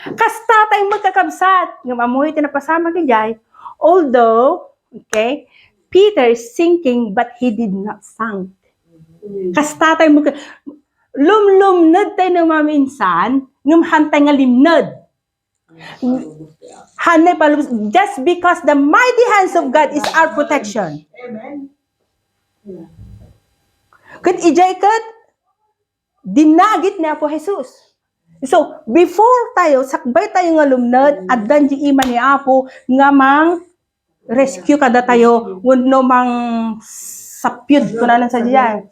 Kasta tay met, kakabsat, ngem ammoyo ti napasamak ijay. Although, okay, Peter is sinking, but he did not sink. Kasta tay met, lumlumned tay no maminsan, ngem haantay nga limned. Haantay palubos, just because the mighty hands of God is our protection. Amen. Ket ijay ket, dinagit ni Apo Jesus. So, before tayo, sakbay tayo nga lumned, addan di ima ni Apo nga mang rescue kadatayo, wenno mang sapyud, kunana sa diyan.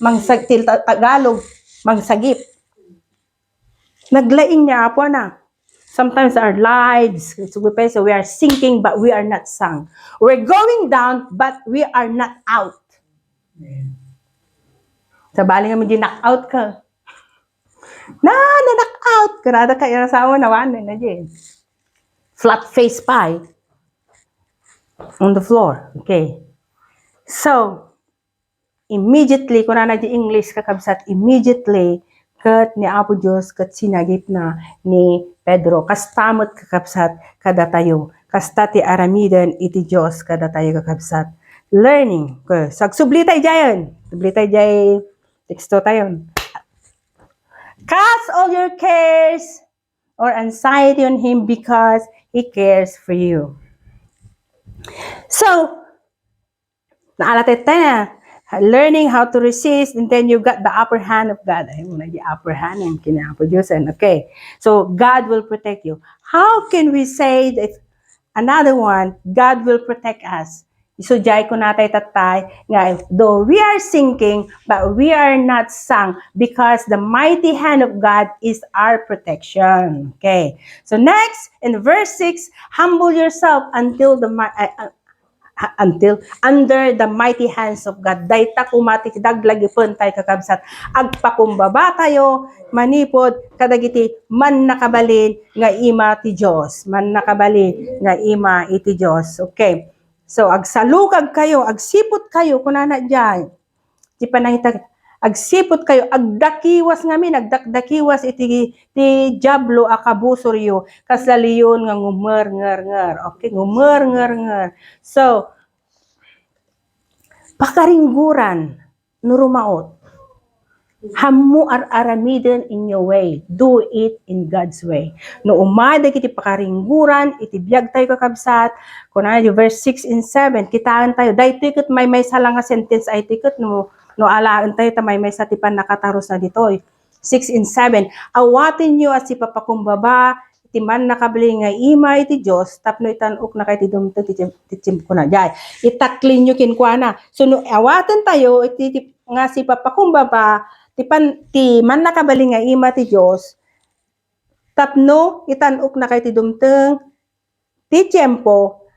Mang sag-, til ta-, Tagalog, mang sagip. Naglaing ni Apo na. Sometimes our lives, we pray, so we are sinking, but we are not sunk. We're going down, but we are not out. Sabali nga, di knock out ka. Na, na-knock out. Karada ka, yung asawa na, wala na, di. Flat face pa, eh. On the floor. Okay. So, immediately, kunana di English, kakabsat, immediately, ket ni Apo Dios ket sinagipna ni Pedro. Kasta met, kakabsat, kadatayo. Kasta ti aramiden iti Dios kadatayo, kakabsat. Learning. Okay. So, agsubli tayo diayen. Subli tayo diay teksto tayo. Cast all your cares or anxiety on Him because He cares for you. So, naala tayo na, learning how to resist, and then you got the upper hand of God. Ay, muna di upper hand, yung kinapo Diyos, and okay. So, God will protect you. How can we say that another one, God will protect us? So, diay kunatay tattay, nga though we are sinking, but we are not sunk because the mighty hand of God is our protection. Okay. So, next, in verse six, humble yourself until the mi-, uh, uh, ha-, until under the mighty hands of God. Dayta koma ti daglagipen tayo, kakabsat. Agpakumbaba tayo manipud kadagiti mannakabalin nga ima ti Dios. Mannakabalin nga ima iti Dios. Okay. So, agsalukag kayo, agsiput kayo, kunana diay. Ti panangita, agsiput kayo, agdakiwas ngamin, agdakdakiwas iti ti Diablo a kabusoryo, kasla leon nga ngumer-nger-nger. Okay, ngumer-nger-nger. So, pakaringguran, no rumaot. Hammo ar-aramiden in your way. Do it in God's way. No umay dagiti pakaringguran iti biag tayo, kakabsat, kuna verse six and seven, kitaen tayo, daytoy ket maymaysa la nga sentence ay ti ket no, no alaen tayo ta maymaysa ti pannakatarusna ditoy. Six and seven, awatenyo a sipapakumbaba ti mannakabalin nga ima iti Dios tapno itan-okna kayo ti dumteng ti tiem-, ti tiempo na. Diay, itaklinyo kenkuana. So, no awaten tayo iti, ti, nga sipapakumbaba ti pan-, ti mannakabalin nga ima ti Dios tapno itan-okna kayo ti dumteng ti tiempo,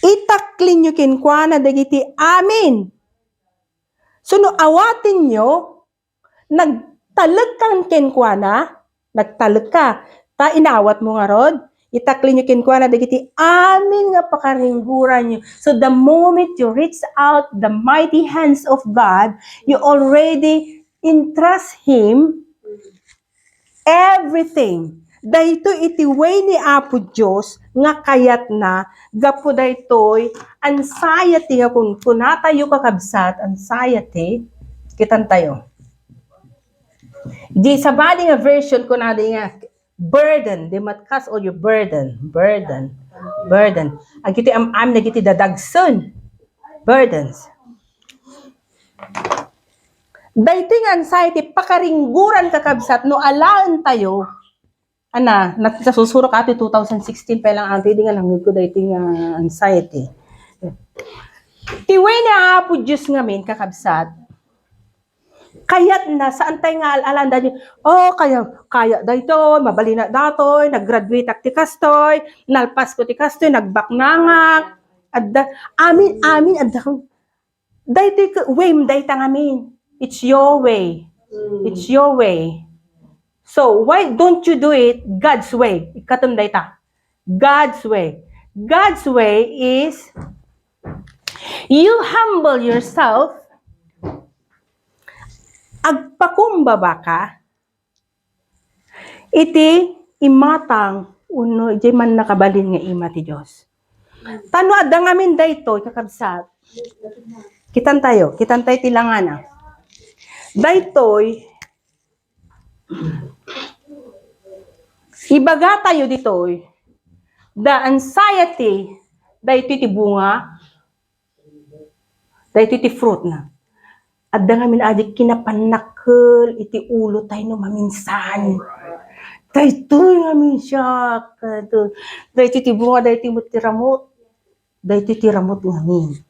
itaklinyo kenkuana dagiti amin. So, no awatenyo, nagtalekkan kenkuana, nagtalekka, ta inawatmo ngarud, itaklinyo kenkuana dagiti amin nga pakaringguranyo. So the moment you reach out the mighty hands of God, you already entrust Him everything. Daytoy iti way ni Apo Dios nga kayatna gapu daytoy anxiety nga kun-, kunatayo, kakabsat, anxiety, kitan tayo. Di sabali nga version kunada nga burden, they might cast all your burden, burden, burden. Agiti am-am dagiti dadagsen, burdens. Daytoy nga anxiety, pakaringguran, kakabsat, no alaen tayo. Ana, nat-, nasusurok ati two thousand sixteen pa lang, ati di nga nangngegko daytoy nga anxiety. Ti way ni Apo Dios ngamin, kakabsat, kayatna, saan tayo nga al-alan daytoy, oh, kaya, kaya daytoy, mabalina datoy, nag-graduate ak ti kastoy, nalpas ko ti kastoy, nagbaknangak, adda, amin, amin, adda kang, daytoy ka, way, dayta ngamin. It's your way. Mm. It's your way. So, why don't you do it God's way? Ikatem dayta. God's way. God's way is you humble yourself, agpakumbaba ka, iti imatang wenno idiay mannakabalin nga ima ti Dios. Ta no adda ngamin daytoy, kakabsat, kitan tayo, kitan tayo ti langana. Daytoy, ibaga tayo ditoy, the anxiety, daytoy ti bunga, daytoy ti fruit na. Adda ngamin a di kinapannakkel iti ulo tayo no maminsan. Daytoy ngamin siak. Daytoy, daytoy ti bunga, daytoy met ti ramut. Daytoy ti ramut ngamin.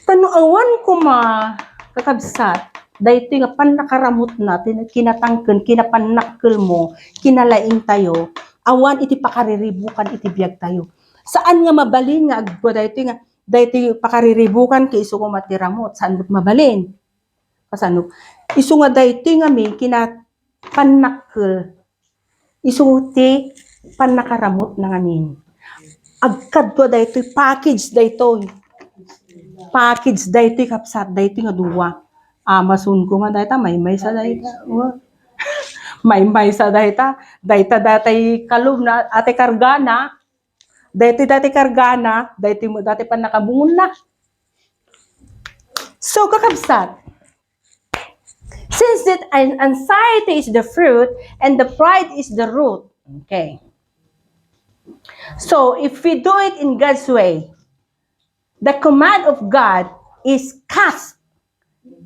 Tano awan koma, kakabsat, daytoy nga pannakaramutna, ti kinatangken, kinapannakkel mo, kinalaing tayo, awan iti pakariribukan iti biag tayo. Saan nga mabalin nga agwa daytoy nga, daytoy pakariribukan ket isu koma ti ramut, saan met mabalin. Kasano? Isu nga daytoy ngamin, kinapannakkel, isu ti pannakaramutna ngamin. Agkadua daytoy, package daytoy. Package daytoy, kabsat, daytoy nga dua. Amazon koma dayta, maymaysa dayta. Maymaysa dayta. Dayta datay kalub na, ati kargana. Daytoy datay kargana, daytoy met datay pannakabungonna. So, kakabsat, since that an-, anxiety is the fruit and the pride is the root. Okay. So, if we do it in God's way, the command of God is cast.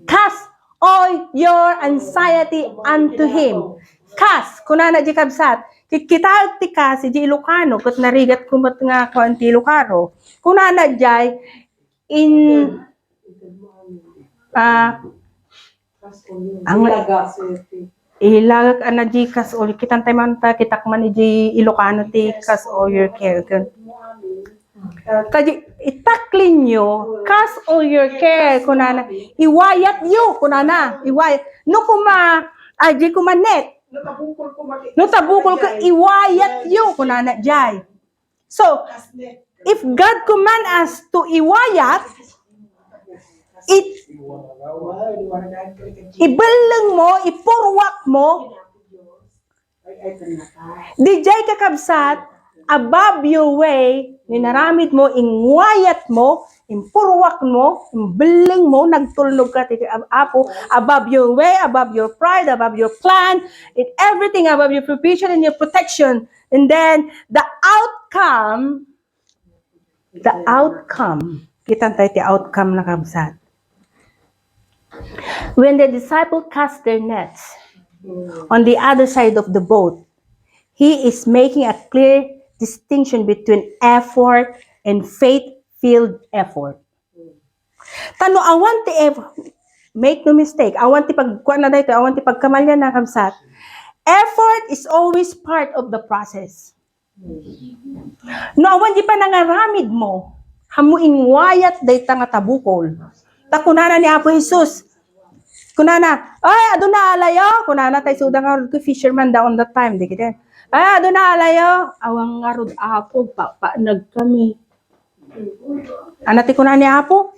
Cast all your anxiety unto Him. Cast, kunana di kabsat. Kikitaek ti cast, di Ilocano, ket narigat kumet nga kuan ti Ilocano. Kunana jay, in, ah, ang ilagak ana di cast all, kitan tayo man ta, kitak man iti Ilocano ti cast all your care. Kadi, itaklin yo, cast all your care, kunana, iwayat yo, kunana, iwayat. No kuma, aji kuma net. No tabukol ka, iwayat yo, kunana, jay. So, if God command us to iwayat, it, ibelleng mo, ipurwak mo, dijay kakabsat, above your way, ninaramid mo, ingwayat mo, impurwak mo, imbelleng mo, nagtulnog ka ti Apo, above your way, above your pride, above your plan, in everything, above your provision and your protection. And then, the outcome, the outcome, kitan tayo ti outcome na kabsat. When the disciple cast their nets on the other side of the boat, he is making a clear distinction between effort and faith-filled effort. Tano awan ti eff-, make no mistake, awan ti pagkuan na daytoy, awan ti pagkamalian na kabsat. Effort is always part of the process. No awan di panangaramid mo, hammo ingwayat dayta nga tabukol. Ta kunana ni Apo Jesus, kunana, "Ay, aduna alayo," kunana, tay suda nga fisherman da on that time, di kiti. "Ay, aduna alayo, awan ngarud, Apo, papanag kami." Ana ti kunana ni Apo?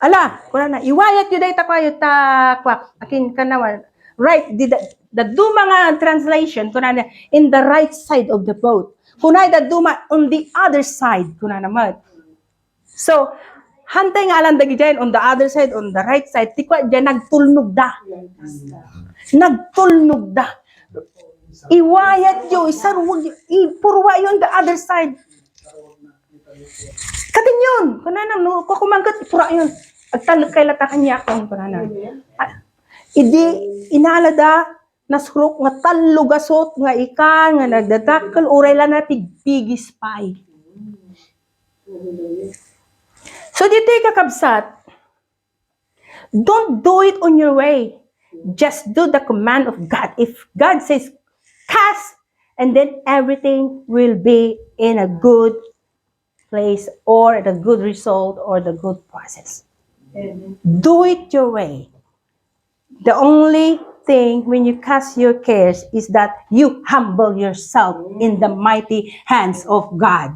Ala, kunana, iwayat yo dayta kayo ta, kwa, akin kanawan. Right, di da, da duma nga translation, kunana, in the right side of the boat. Kunay da duma on the other side, kunana met. So, hantay nga alan dagidiay on the other side, on the right side, ti kwa, diyan nagtulnog da. Nagtulnog da. Iwayat yo, isarwag yo, ipurwa yo on the other side. Katinyon, kunana, no, kukumangkat, pura yun. Agtalek kay lata kaniak, kunana. Ah, idi, inalada, nasurok nga tallo gasot nga ikan, nga nagdadakkel, uray la napigpigis pay. So, dito kakabsat, don't do it on your way. Just do the command of God. If God says, "Cast," and then everything will be in a good place or the good result or the good process. Do it your way. The only thing when you cast your cares is that you humble yourself in the mighty hands of God.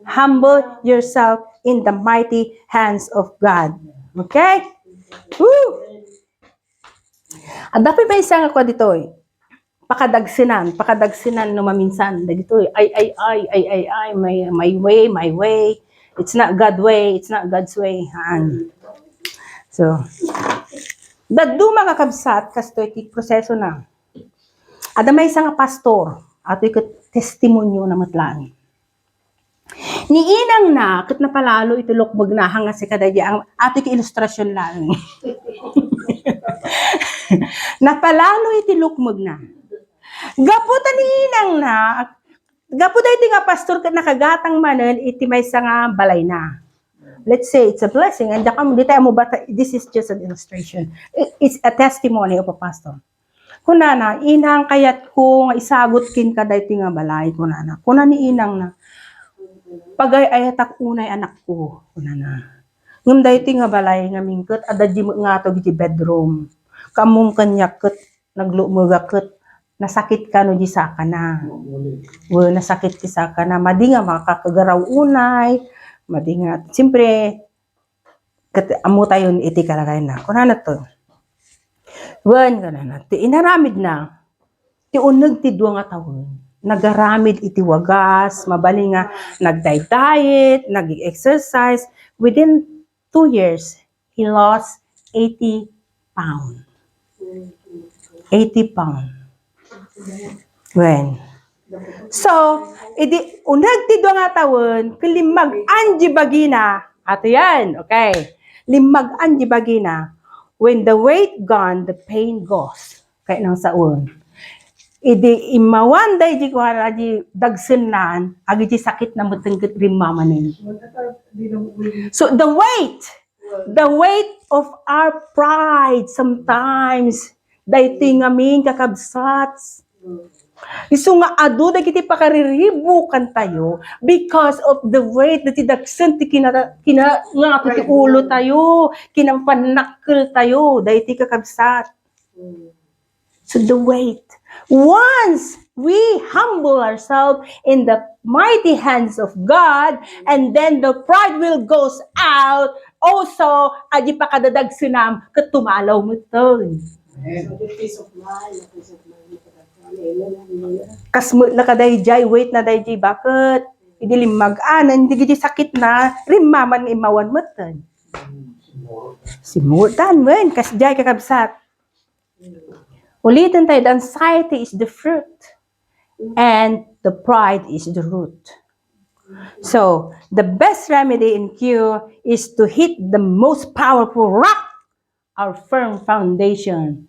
Humble yourself in the mighty hands of God. Okay? Woo! Adda pay maysa nga kua ditoy. Pakadagsenan, pakadagsenan no maminsan. Dagitoy, ay, ay, ay, my, my way, my way. It's not God way, it's not God's way. Haan. So, dadduma nga kabsat, kastoy ti proseso na. Adda maysa nga pastor, atoy ket testimonio na met laeng. Ni inangna, ket napalalo iti lukmegna, hanga sika daydi ang, ato iti ilustrasyon laeng. Napalalo iti lukmegna. Gapu ta ni inangna, gapu daydi nga pastor ket nakagatang manen iti maysa nga balayna. Let's say, it's a blessing. And dakam, di tayo mo bata, this is just an illustration. It- It's a testimony of a pastor. Kunana, "Inang, kayatko nga isagut kenka daytoy nga balay," kunana. Kuna ni inangna, "Pagay-ayatak unay, anakko," kunana. "Ngem daytoy nga balay ngamin ket adda di met ngato iti bedroom. Kammom kaniak ket naglukmegak ket nasakit kano di sakana." Wen, nasakit ti sakana. Madi nga makakagaraw unay. Madi nga, siyempre, ket ammo tayo iti kalagayna. Kunana to. Wen, kunana, ti inaramidna, ti uneg ti dua nga tawen, nagaramid iti wagas, mabalin nga nagdiet-diet, nag-exercise. Within two years, he lost eighty pound. Eighty pound. Wen. So, idi uneg ti dua nga tawen, ket limmag-an di bagina. Ato yan, okay. Limmag-an di bagina. When the weight gone, the pain goes. Kaya nang saon. Idi immawan daydi kuara di dagsennan, agidi sakit na metengket rimmamanen. So, the weight, the weight of our pride sometimes, daytoy ngamin, kakabsat. Isu nga adu dagiti pakariribukan tayo because of the weight dagiti dagsen ti kina-, kina-, nga ti ulo tayo, kinapannakkel tayo, daytoy kakabsat. So the weight. Once we humble ourselves in the mighty hands of God, and then the pride will goes out, also, adi pakadadagsenam, ket tumalaw metten. Amen. So the peace of mind, the peace of mind, kas met na kadayjay, weight na dayjay, baket? Idi limmag-anen, dagiti sakit na, rimmaman nga immawan metten. Simurtan, wen, kasjay, kakabsat. Ulitin tayo, the anxiety is the fruit and the pride is the root. So, the best remedy and cure is to hit the most powerful rock, our firm foundation.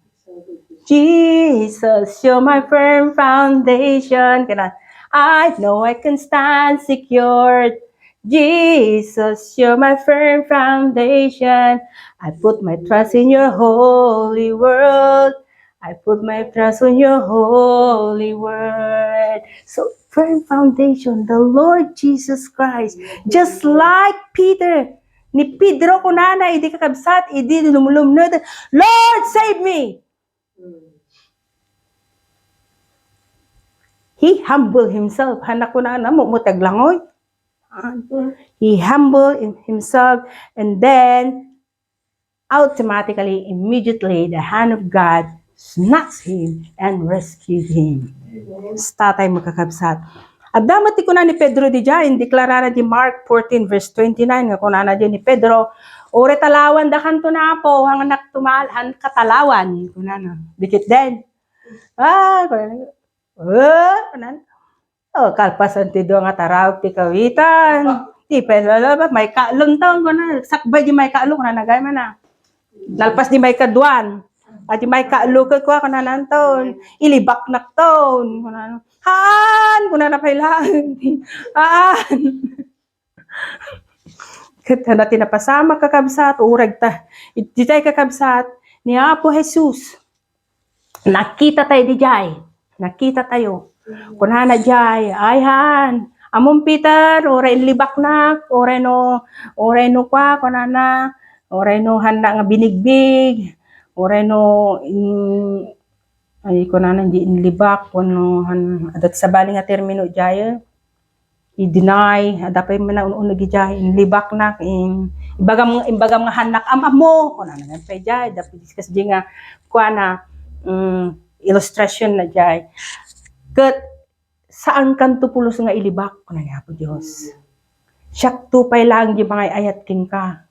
Jesus, you're my firm foundation. Kana, I know I can stand secure. Jesus, you're my firm foundation. I put my trust in your holy word. I put my trust on your holy word. So, firm foundation, the Lord Jesus Christ. Just like Peter. Ni Pedro kunana, idi kakabsat, idi lumlumned, "Lord, save me!" He humbled himself. Hana kunana, mo, mo taglangoy. He humbled him-, himself, and then automatically, immediately, the hand of God snatched him and rescued him. Sa tatay makakabsat. Adda met ti kuna ni Pedro didiay, indeklarana di Mark fourteen verse twenty-nine, nga kunana di ni Pedro, "Uray talawandakanto, Apo, hannak tumal-, hanka talawan," kunana. Dikit den. Ah, kunana. Oh, kunana. Oh, kalpasan ti dua nga taraok ti kawitan. Ti pelala ba, may kaalon taon, kunana. Sakbay di may kaalo, kunana, gayam na. Nalpas di may kaduan. Adi may kaalo ka, kunana, taon. Ilibaknak taon, kunana. Haan, kunana pay laeng. Haan. Ket na ti napasamak, kakabsat, urag ta. Iti tay, kakabsat, ni Apo Jesus. Nakita tayo didiay. Nakita tayo. Kunana diay, "Ay, haan. Ammom, Peter, uray inlibaknak, uray no, uray no kua," kunana, "uray no hannak nga binigbig, uray no in-," ay, kunana, "di inlibak, wenno han-," adda ti sabali nga termino diay, eh. I-deny, adda pay man un-uneg idiay, inlibaknak, in-, imbagam, imbagam nga hannak am-ammo, kunana nga pay diay, adda pay discuss di nga, kuana, mm, illustration na diay. Ket, "Saankanto pulos nga ilibak," kuna ni Apo Dios. "Siakto pay laeng di mangay-ayat kenka.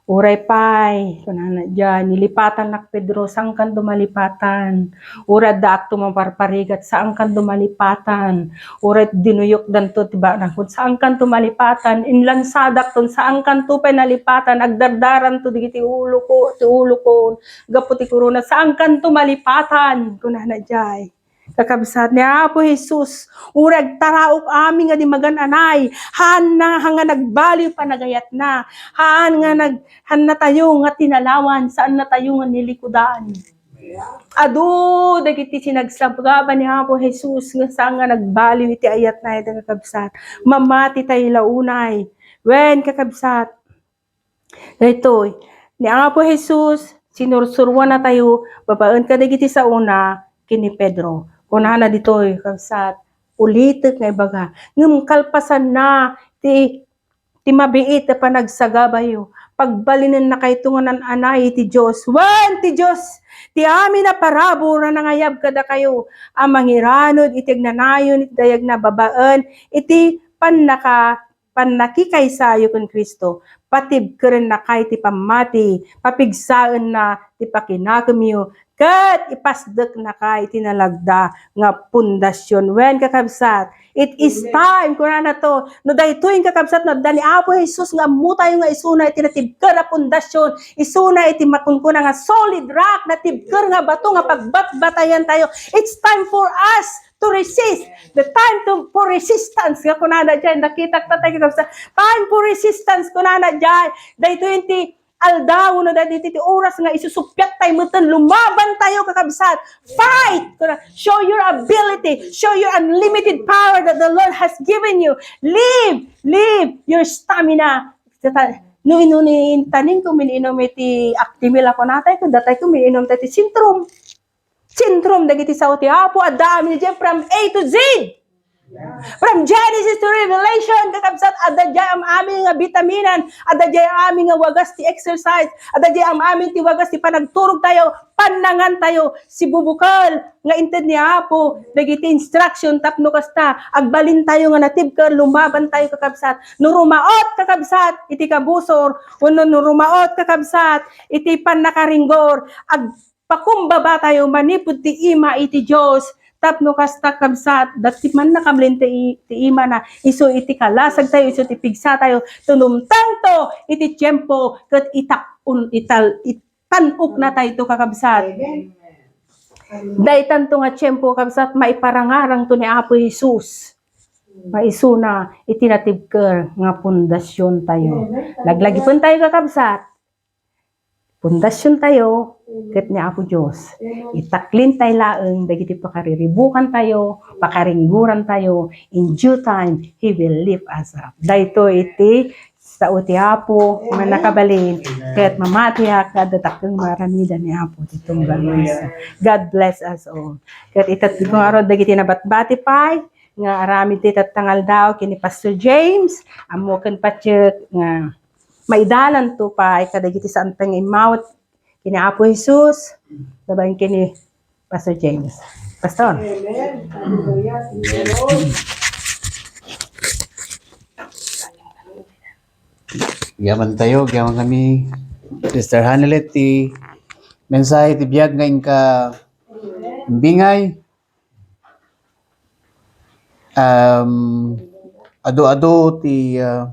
Uray pay, kunana diay, nilipatannak, Pedro, saankanto malipatan. Uray addaakto maparparigat, saankanto malipatan. Uray dinuyokdanto ti banagko, saankanto malipatan. Inlansadakton, saankanto pay nalipatan. Agdardaranto dagiti uloko, ti ulokon. Gapu ti korona, saankanto malipatan. Kunana diay. Kakabsat, ni Apo Jesus, uray agtaraok amin nga di magan-anay, haan na, haan nga nagbaliw panagayatna, haan nga nag-, haan natayo nga tinalawan, saannatayo nga nilikudan. Adu dagiti sinagsagaba ni Apo Jesus nga saan nga nagbaliw iti ayatna, iti kakabsat. Mamati tayo la unay. Wen, kakabsat, Daytoy, ni Apo Jesus, sinursuroannatayo babaen kadagiti saona ken ni Pedro. Kunana ditoy, kabsat, ulitek nga ibaga, ngem kalpasanna ti, ti mabiit a panagsagabayo, pagbalinennakayto nga naan-anay iti Dios. Wen, ti Dios ti amin a parabur a nangayab kadakayo a mangiranod iti agnanayon iti dayagna babaen iti pannaka pannakikaysayo ken Cristo, patibkerennakay ti pammati, papigsaenna ti pakinakemyo, ket ipasdeknakay ti nalagda nga pundasion. Wen, kakabsat, it is Amen. Time, kunana to. No daytoy, kakabsat, no adda ni Apo Jesus nga ammotayo nga isuna iti natibker a pundasion, isuna iti makunkuna nga solid rock, natibker nga bato nga pagbatbatayan tayo. It's time for us to resist. The time to, for resistance, nga kunana diay, nakitak ta tayo, kakabsat. Time for resistance, kunana diay. Daytoy ti aldaw, no, daytoy ti oras nga isusuppiat tayo metten, lumaban tayo, kakabsat. Fight! Kuna, show your ability, show your unlimited power that the Lord has given you. Live, live your stamina. Tata-, no, no, ni, tanin ko, min-inom iti Actimel ako natay, kun datay ko, min-inom tayo ti Centrum. Centrum dagiti sao ti Apo, adda amin diay from A to Z. From Genesis to Revelation, kakabsat, adda diay am-amin nga bitaminan, adda diay am-amin nga wagas ti exercise, adda diay am-amin ti wagas ti panagturog tayo, pannangan tayo, sibubukel nga inted ni Apo dagiti instruction tapno kasta, agbalin tayo nga natibker, lumaban tayo, kakabsat. No rumaot, kakabsat, iti kabusor, wenno no rumaot, kakabsat, iti pannakaringgor, ag-, pakumbaba tayo manipud ti ima iti Dios, tapno kasta, kabsat, dati man nakablin ti, ti imana, isu iti kalasag tayo, isu ti pigsa tayo, tunumtangto iti tiempo, ket itak-, un-, ital-, itan-ok na tayo to, kakabsat. Amen. Daytanto nga tiempo, kabsat, maiparangarang to ni Apo Jesus. Maisuna iti natibker nga pundasyon tayo. Amen. Laglagipen tayo, kakabsat. Pundasyon tayo ket ni Apo Dios. Itaklin tayo laeng dagiti pakariribukan tayo, pakaringguran tayo. In due time, He will lift us up. Daytoy iti sao ti Apo nga nakabalin, ket mamatiak nga adda dakkel nga aramiden ni Apo ti tunggal maysa. God bless us all. Ket itatgo ngarud dagiti nabatbati pay nga aramid ti tatta nga aldaw ken ni Pastor James, ammo ken patiek nga maidalanto pay kadagiti saan pay nga immawat ken ni Apo Jesus, babaen ken ni Pastor James. Pastor. Amen. Hallelujah. Thank you, Lord. Yaman tayo, yaman kami, Sister Hanelet, ti mensahe ti biag nga inka imbingay. Um, adu-adu ti, ah,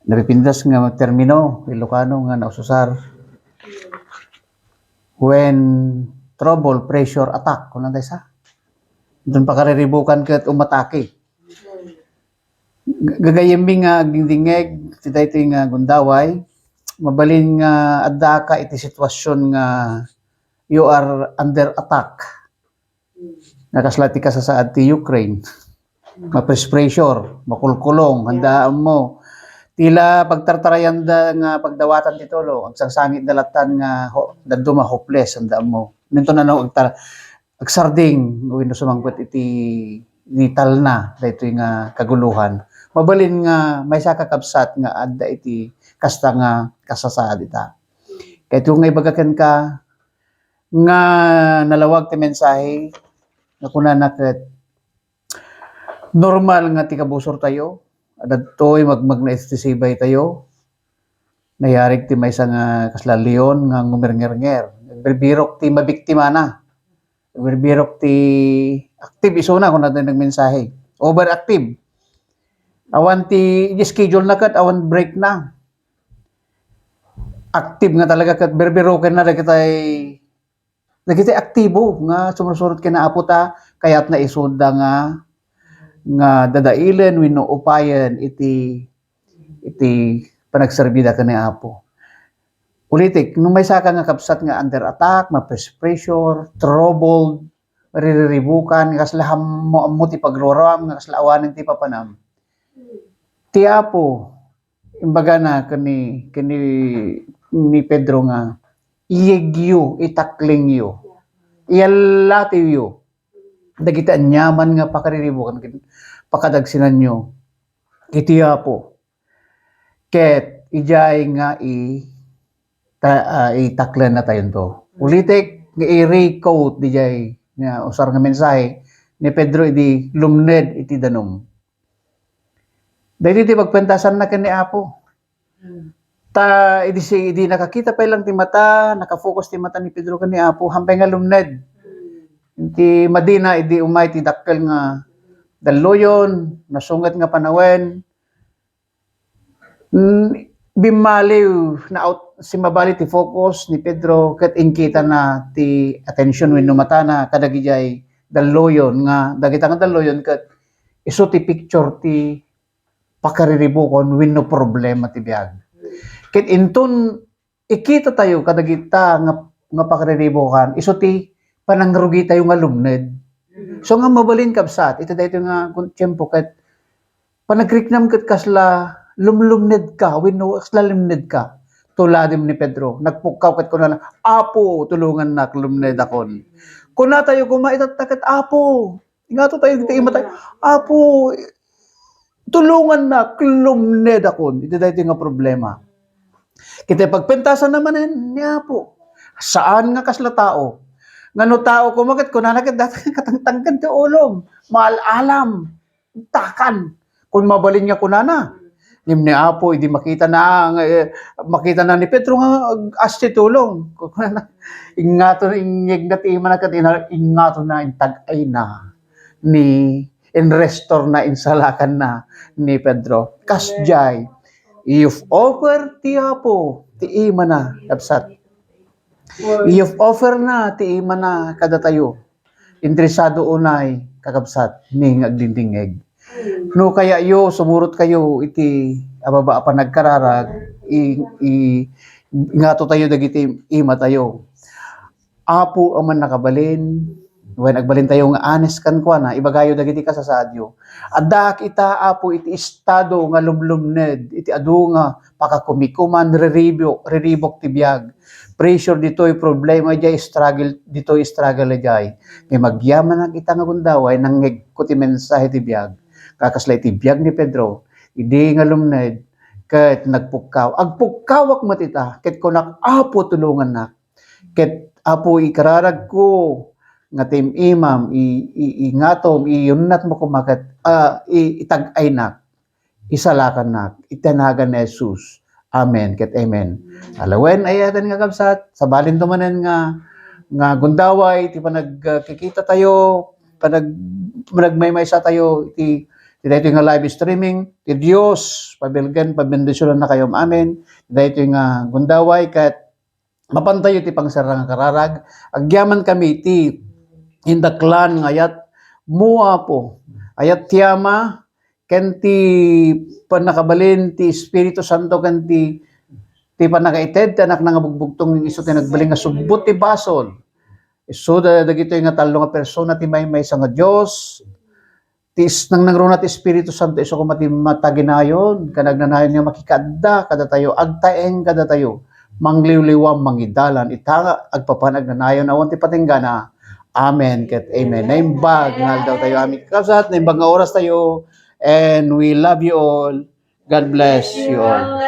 napipintas nga termino, Ilocano nga naususar. When trouble, pressure, attack, kunana tayo sa. Dun pakariribukan ket umatake. G-, gagayyemmi nga agdingdingngeg ti daytoy nga gundaway, mabalin nga addaka iti sitwasyon nga you are under attack. Nga kasla ti kasasaad ti Ukraine. Mapres-pressure, makulkulong, anda ammo. Tila pagtartarayanda nga pagdawatan ti tulong, agsangsangitda lattan nga ho-, dadduma hopeless, anda ammo. Nento nano agtar-, agsarding wenno sumangpet iti, iti talna daytoy nga kagulohan. Mabalin nga maysa, kakabsat, nga adda iti kasta nga kasasaad ita. Kayto nga ibaga kenka nga nalawag ti mensahe nga kunana ket normal nga ti kabusor tayo, adtoy magmagna iti sibay tayo, Nayarig ti maysa nga kasla leon nga ngumerngernger. Nagbirbirok ti mabiktimana. Nagbirbirok ti active isuna, kuna ti nagmensahe. Overactive. Awan ti schedule na ket awan break na. Active nga talaga ket birbiroken na dagitay Dagiti aktibo nga sumursurot ken ni Apo ta kayatna isuda nga, nga dadailen wenno upayen iti, iti panagserbida ken ni Apo. Ulitek, no maysaka nga kabsat nga under attack, ma-press pressure, troubled, ririribukan, nga kasla ammo-ammo ti pagruaruam, nga kasla awanen ti papanam. Ti Apo, imbagana ken ni, ken ni, ni Pedro nga, "Iyegyo, itaklengyo, iyallatiwyo dagiti aniaman nga pakariribukan ken pakadagsenanyo iti Apo." Ket idiay nga i-, ta-, ah, itaklennatayonto. Ulitek nga i-re-quote didiay nga usar nga mensahe ni Pedro idi lumned iti danum. Daytoy ti pagpentasanna ken ni Apo. Ta idi si, idi nakakita pay lang ti mata, nakafocus ti mata ni Pedro ken ni Apo, hampay nga lumned. Iti madina, idi umay ti dakkel nga dalluyon, nasunget nga panawen, mm, bimmaliw, na-out, simmabali ti focus ni Pedro ket inkitana ti attention wenno matana kadagidiay dalluyon nga, dagita nga dalluyon ket isu ti picture ti pakariribukon wenno problema ti biag. Ket inton ikitatayo kadagita nga, nga pakariribukon, isu ti panangrugitayo nga lumned. So nga mabalin, kabsat, iti daytoy nga kun-, tiempo ket panagriknam ket kasla lumlumnedka wenno kasla lumnedka. Tuladem ni Pedro, nagpukkaw ket kunana, "Apo, tulongannak, lumnedakon." Kunatayo koma itatta ket, "Apo, ingato tayo iti imatayo. Apo, tulongannak, lumnedakon iti daytoy nga problema." Ket pagpentasanna manen ni Apo. Saan nga kasla tao. Nga no tao koma ket kunana ket dati katangtangken ti ulom. Maal-alam. Takan. Kun mabalin nga kunana. Ngem ni Apo, idi makitana nga, eh, makitana ni Pedro nga ag-, as ti tulong. Kunana, ingato na, inyegna ti imana ket ina-, ingato na intag-ayna ni, in-restore na, insalakanna ni Pedro. Kasdiay, iyuf-offer ti Apo ti imana, kabsat. Iyuf-offer na ti imana kadatayo. Interesado unay, kakabsat, ni nga agdingdingngeg. No kayatyo, sumurot kayo iti ababa a panagkararag, i-, i-, ingato tayo dagiti imatayo. Apo a Mannakabalin, wen agbalintayo nga honest kenkuana, ibagayo dagiti kasasaadyo. Addaak ita, Apo, iti estado nga lumlumned, iti adu nga pakakumikuman, riribok, riribok ti biag. Pressure ditoy, problema diay, struggle ditoy, struggle diay. Ngem agyamanak ita nga gundaway, nangngegko ti mensahe ti biag. Kakasla iti biag ni Pedro, idi nga lumned, ket nagpukkaw. Agpukkawak met ita, ket kunak, "Apo, tulongannak." Ket, "Apo, ikararagko nga ti im-imam, i-, i-, ingatom, iyunnatmo koma ket, ah, i-, itag-aynak, isalakannak, iti nagan ni Jesus. Amen ket amen." Alawen, ay-ayaten nga kabsat, sabalinto manen nga, nga gundaway ti panagkikita tayo, panag-, panagmaymaysa tayo iti, iti daytoy nga live streaming. Ti Dios pabilgen, pabendisionannakayo. Amen. Daytoy nga gundaway ket mapantayo ti pangsarang a kararag. Agyamankami ti indaklan nga ayat mo, Apo. Ayat ti Ama, ken ti pannakabalin ti Espiritu Santo, ken ti, ti pannakaited ti Anakna nga bugbugtong, isu ti nagbalin nga subbot ti basol. Isu da-, dagitoy nga tallo nga persona ti maymaysa nga Dios. Ti is-, nangnangruna ti Espiritu Santo, isu koma ti mataginayon, ken agnanayon nga makikaadda kadatayo, agtaeng kadatayo, mangliwliwa, mangidalan, ita nga agpapan agnanayon, awan ti patinggana. Amen ket amen. Naimbag nga aldaw tayo, amin kakabsat, naimbag nga oras tayo, and we love you all. God bless you all.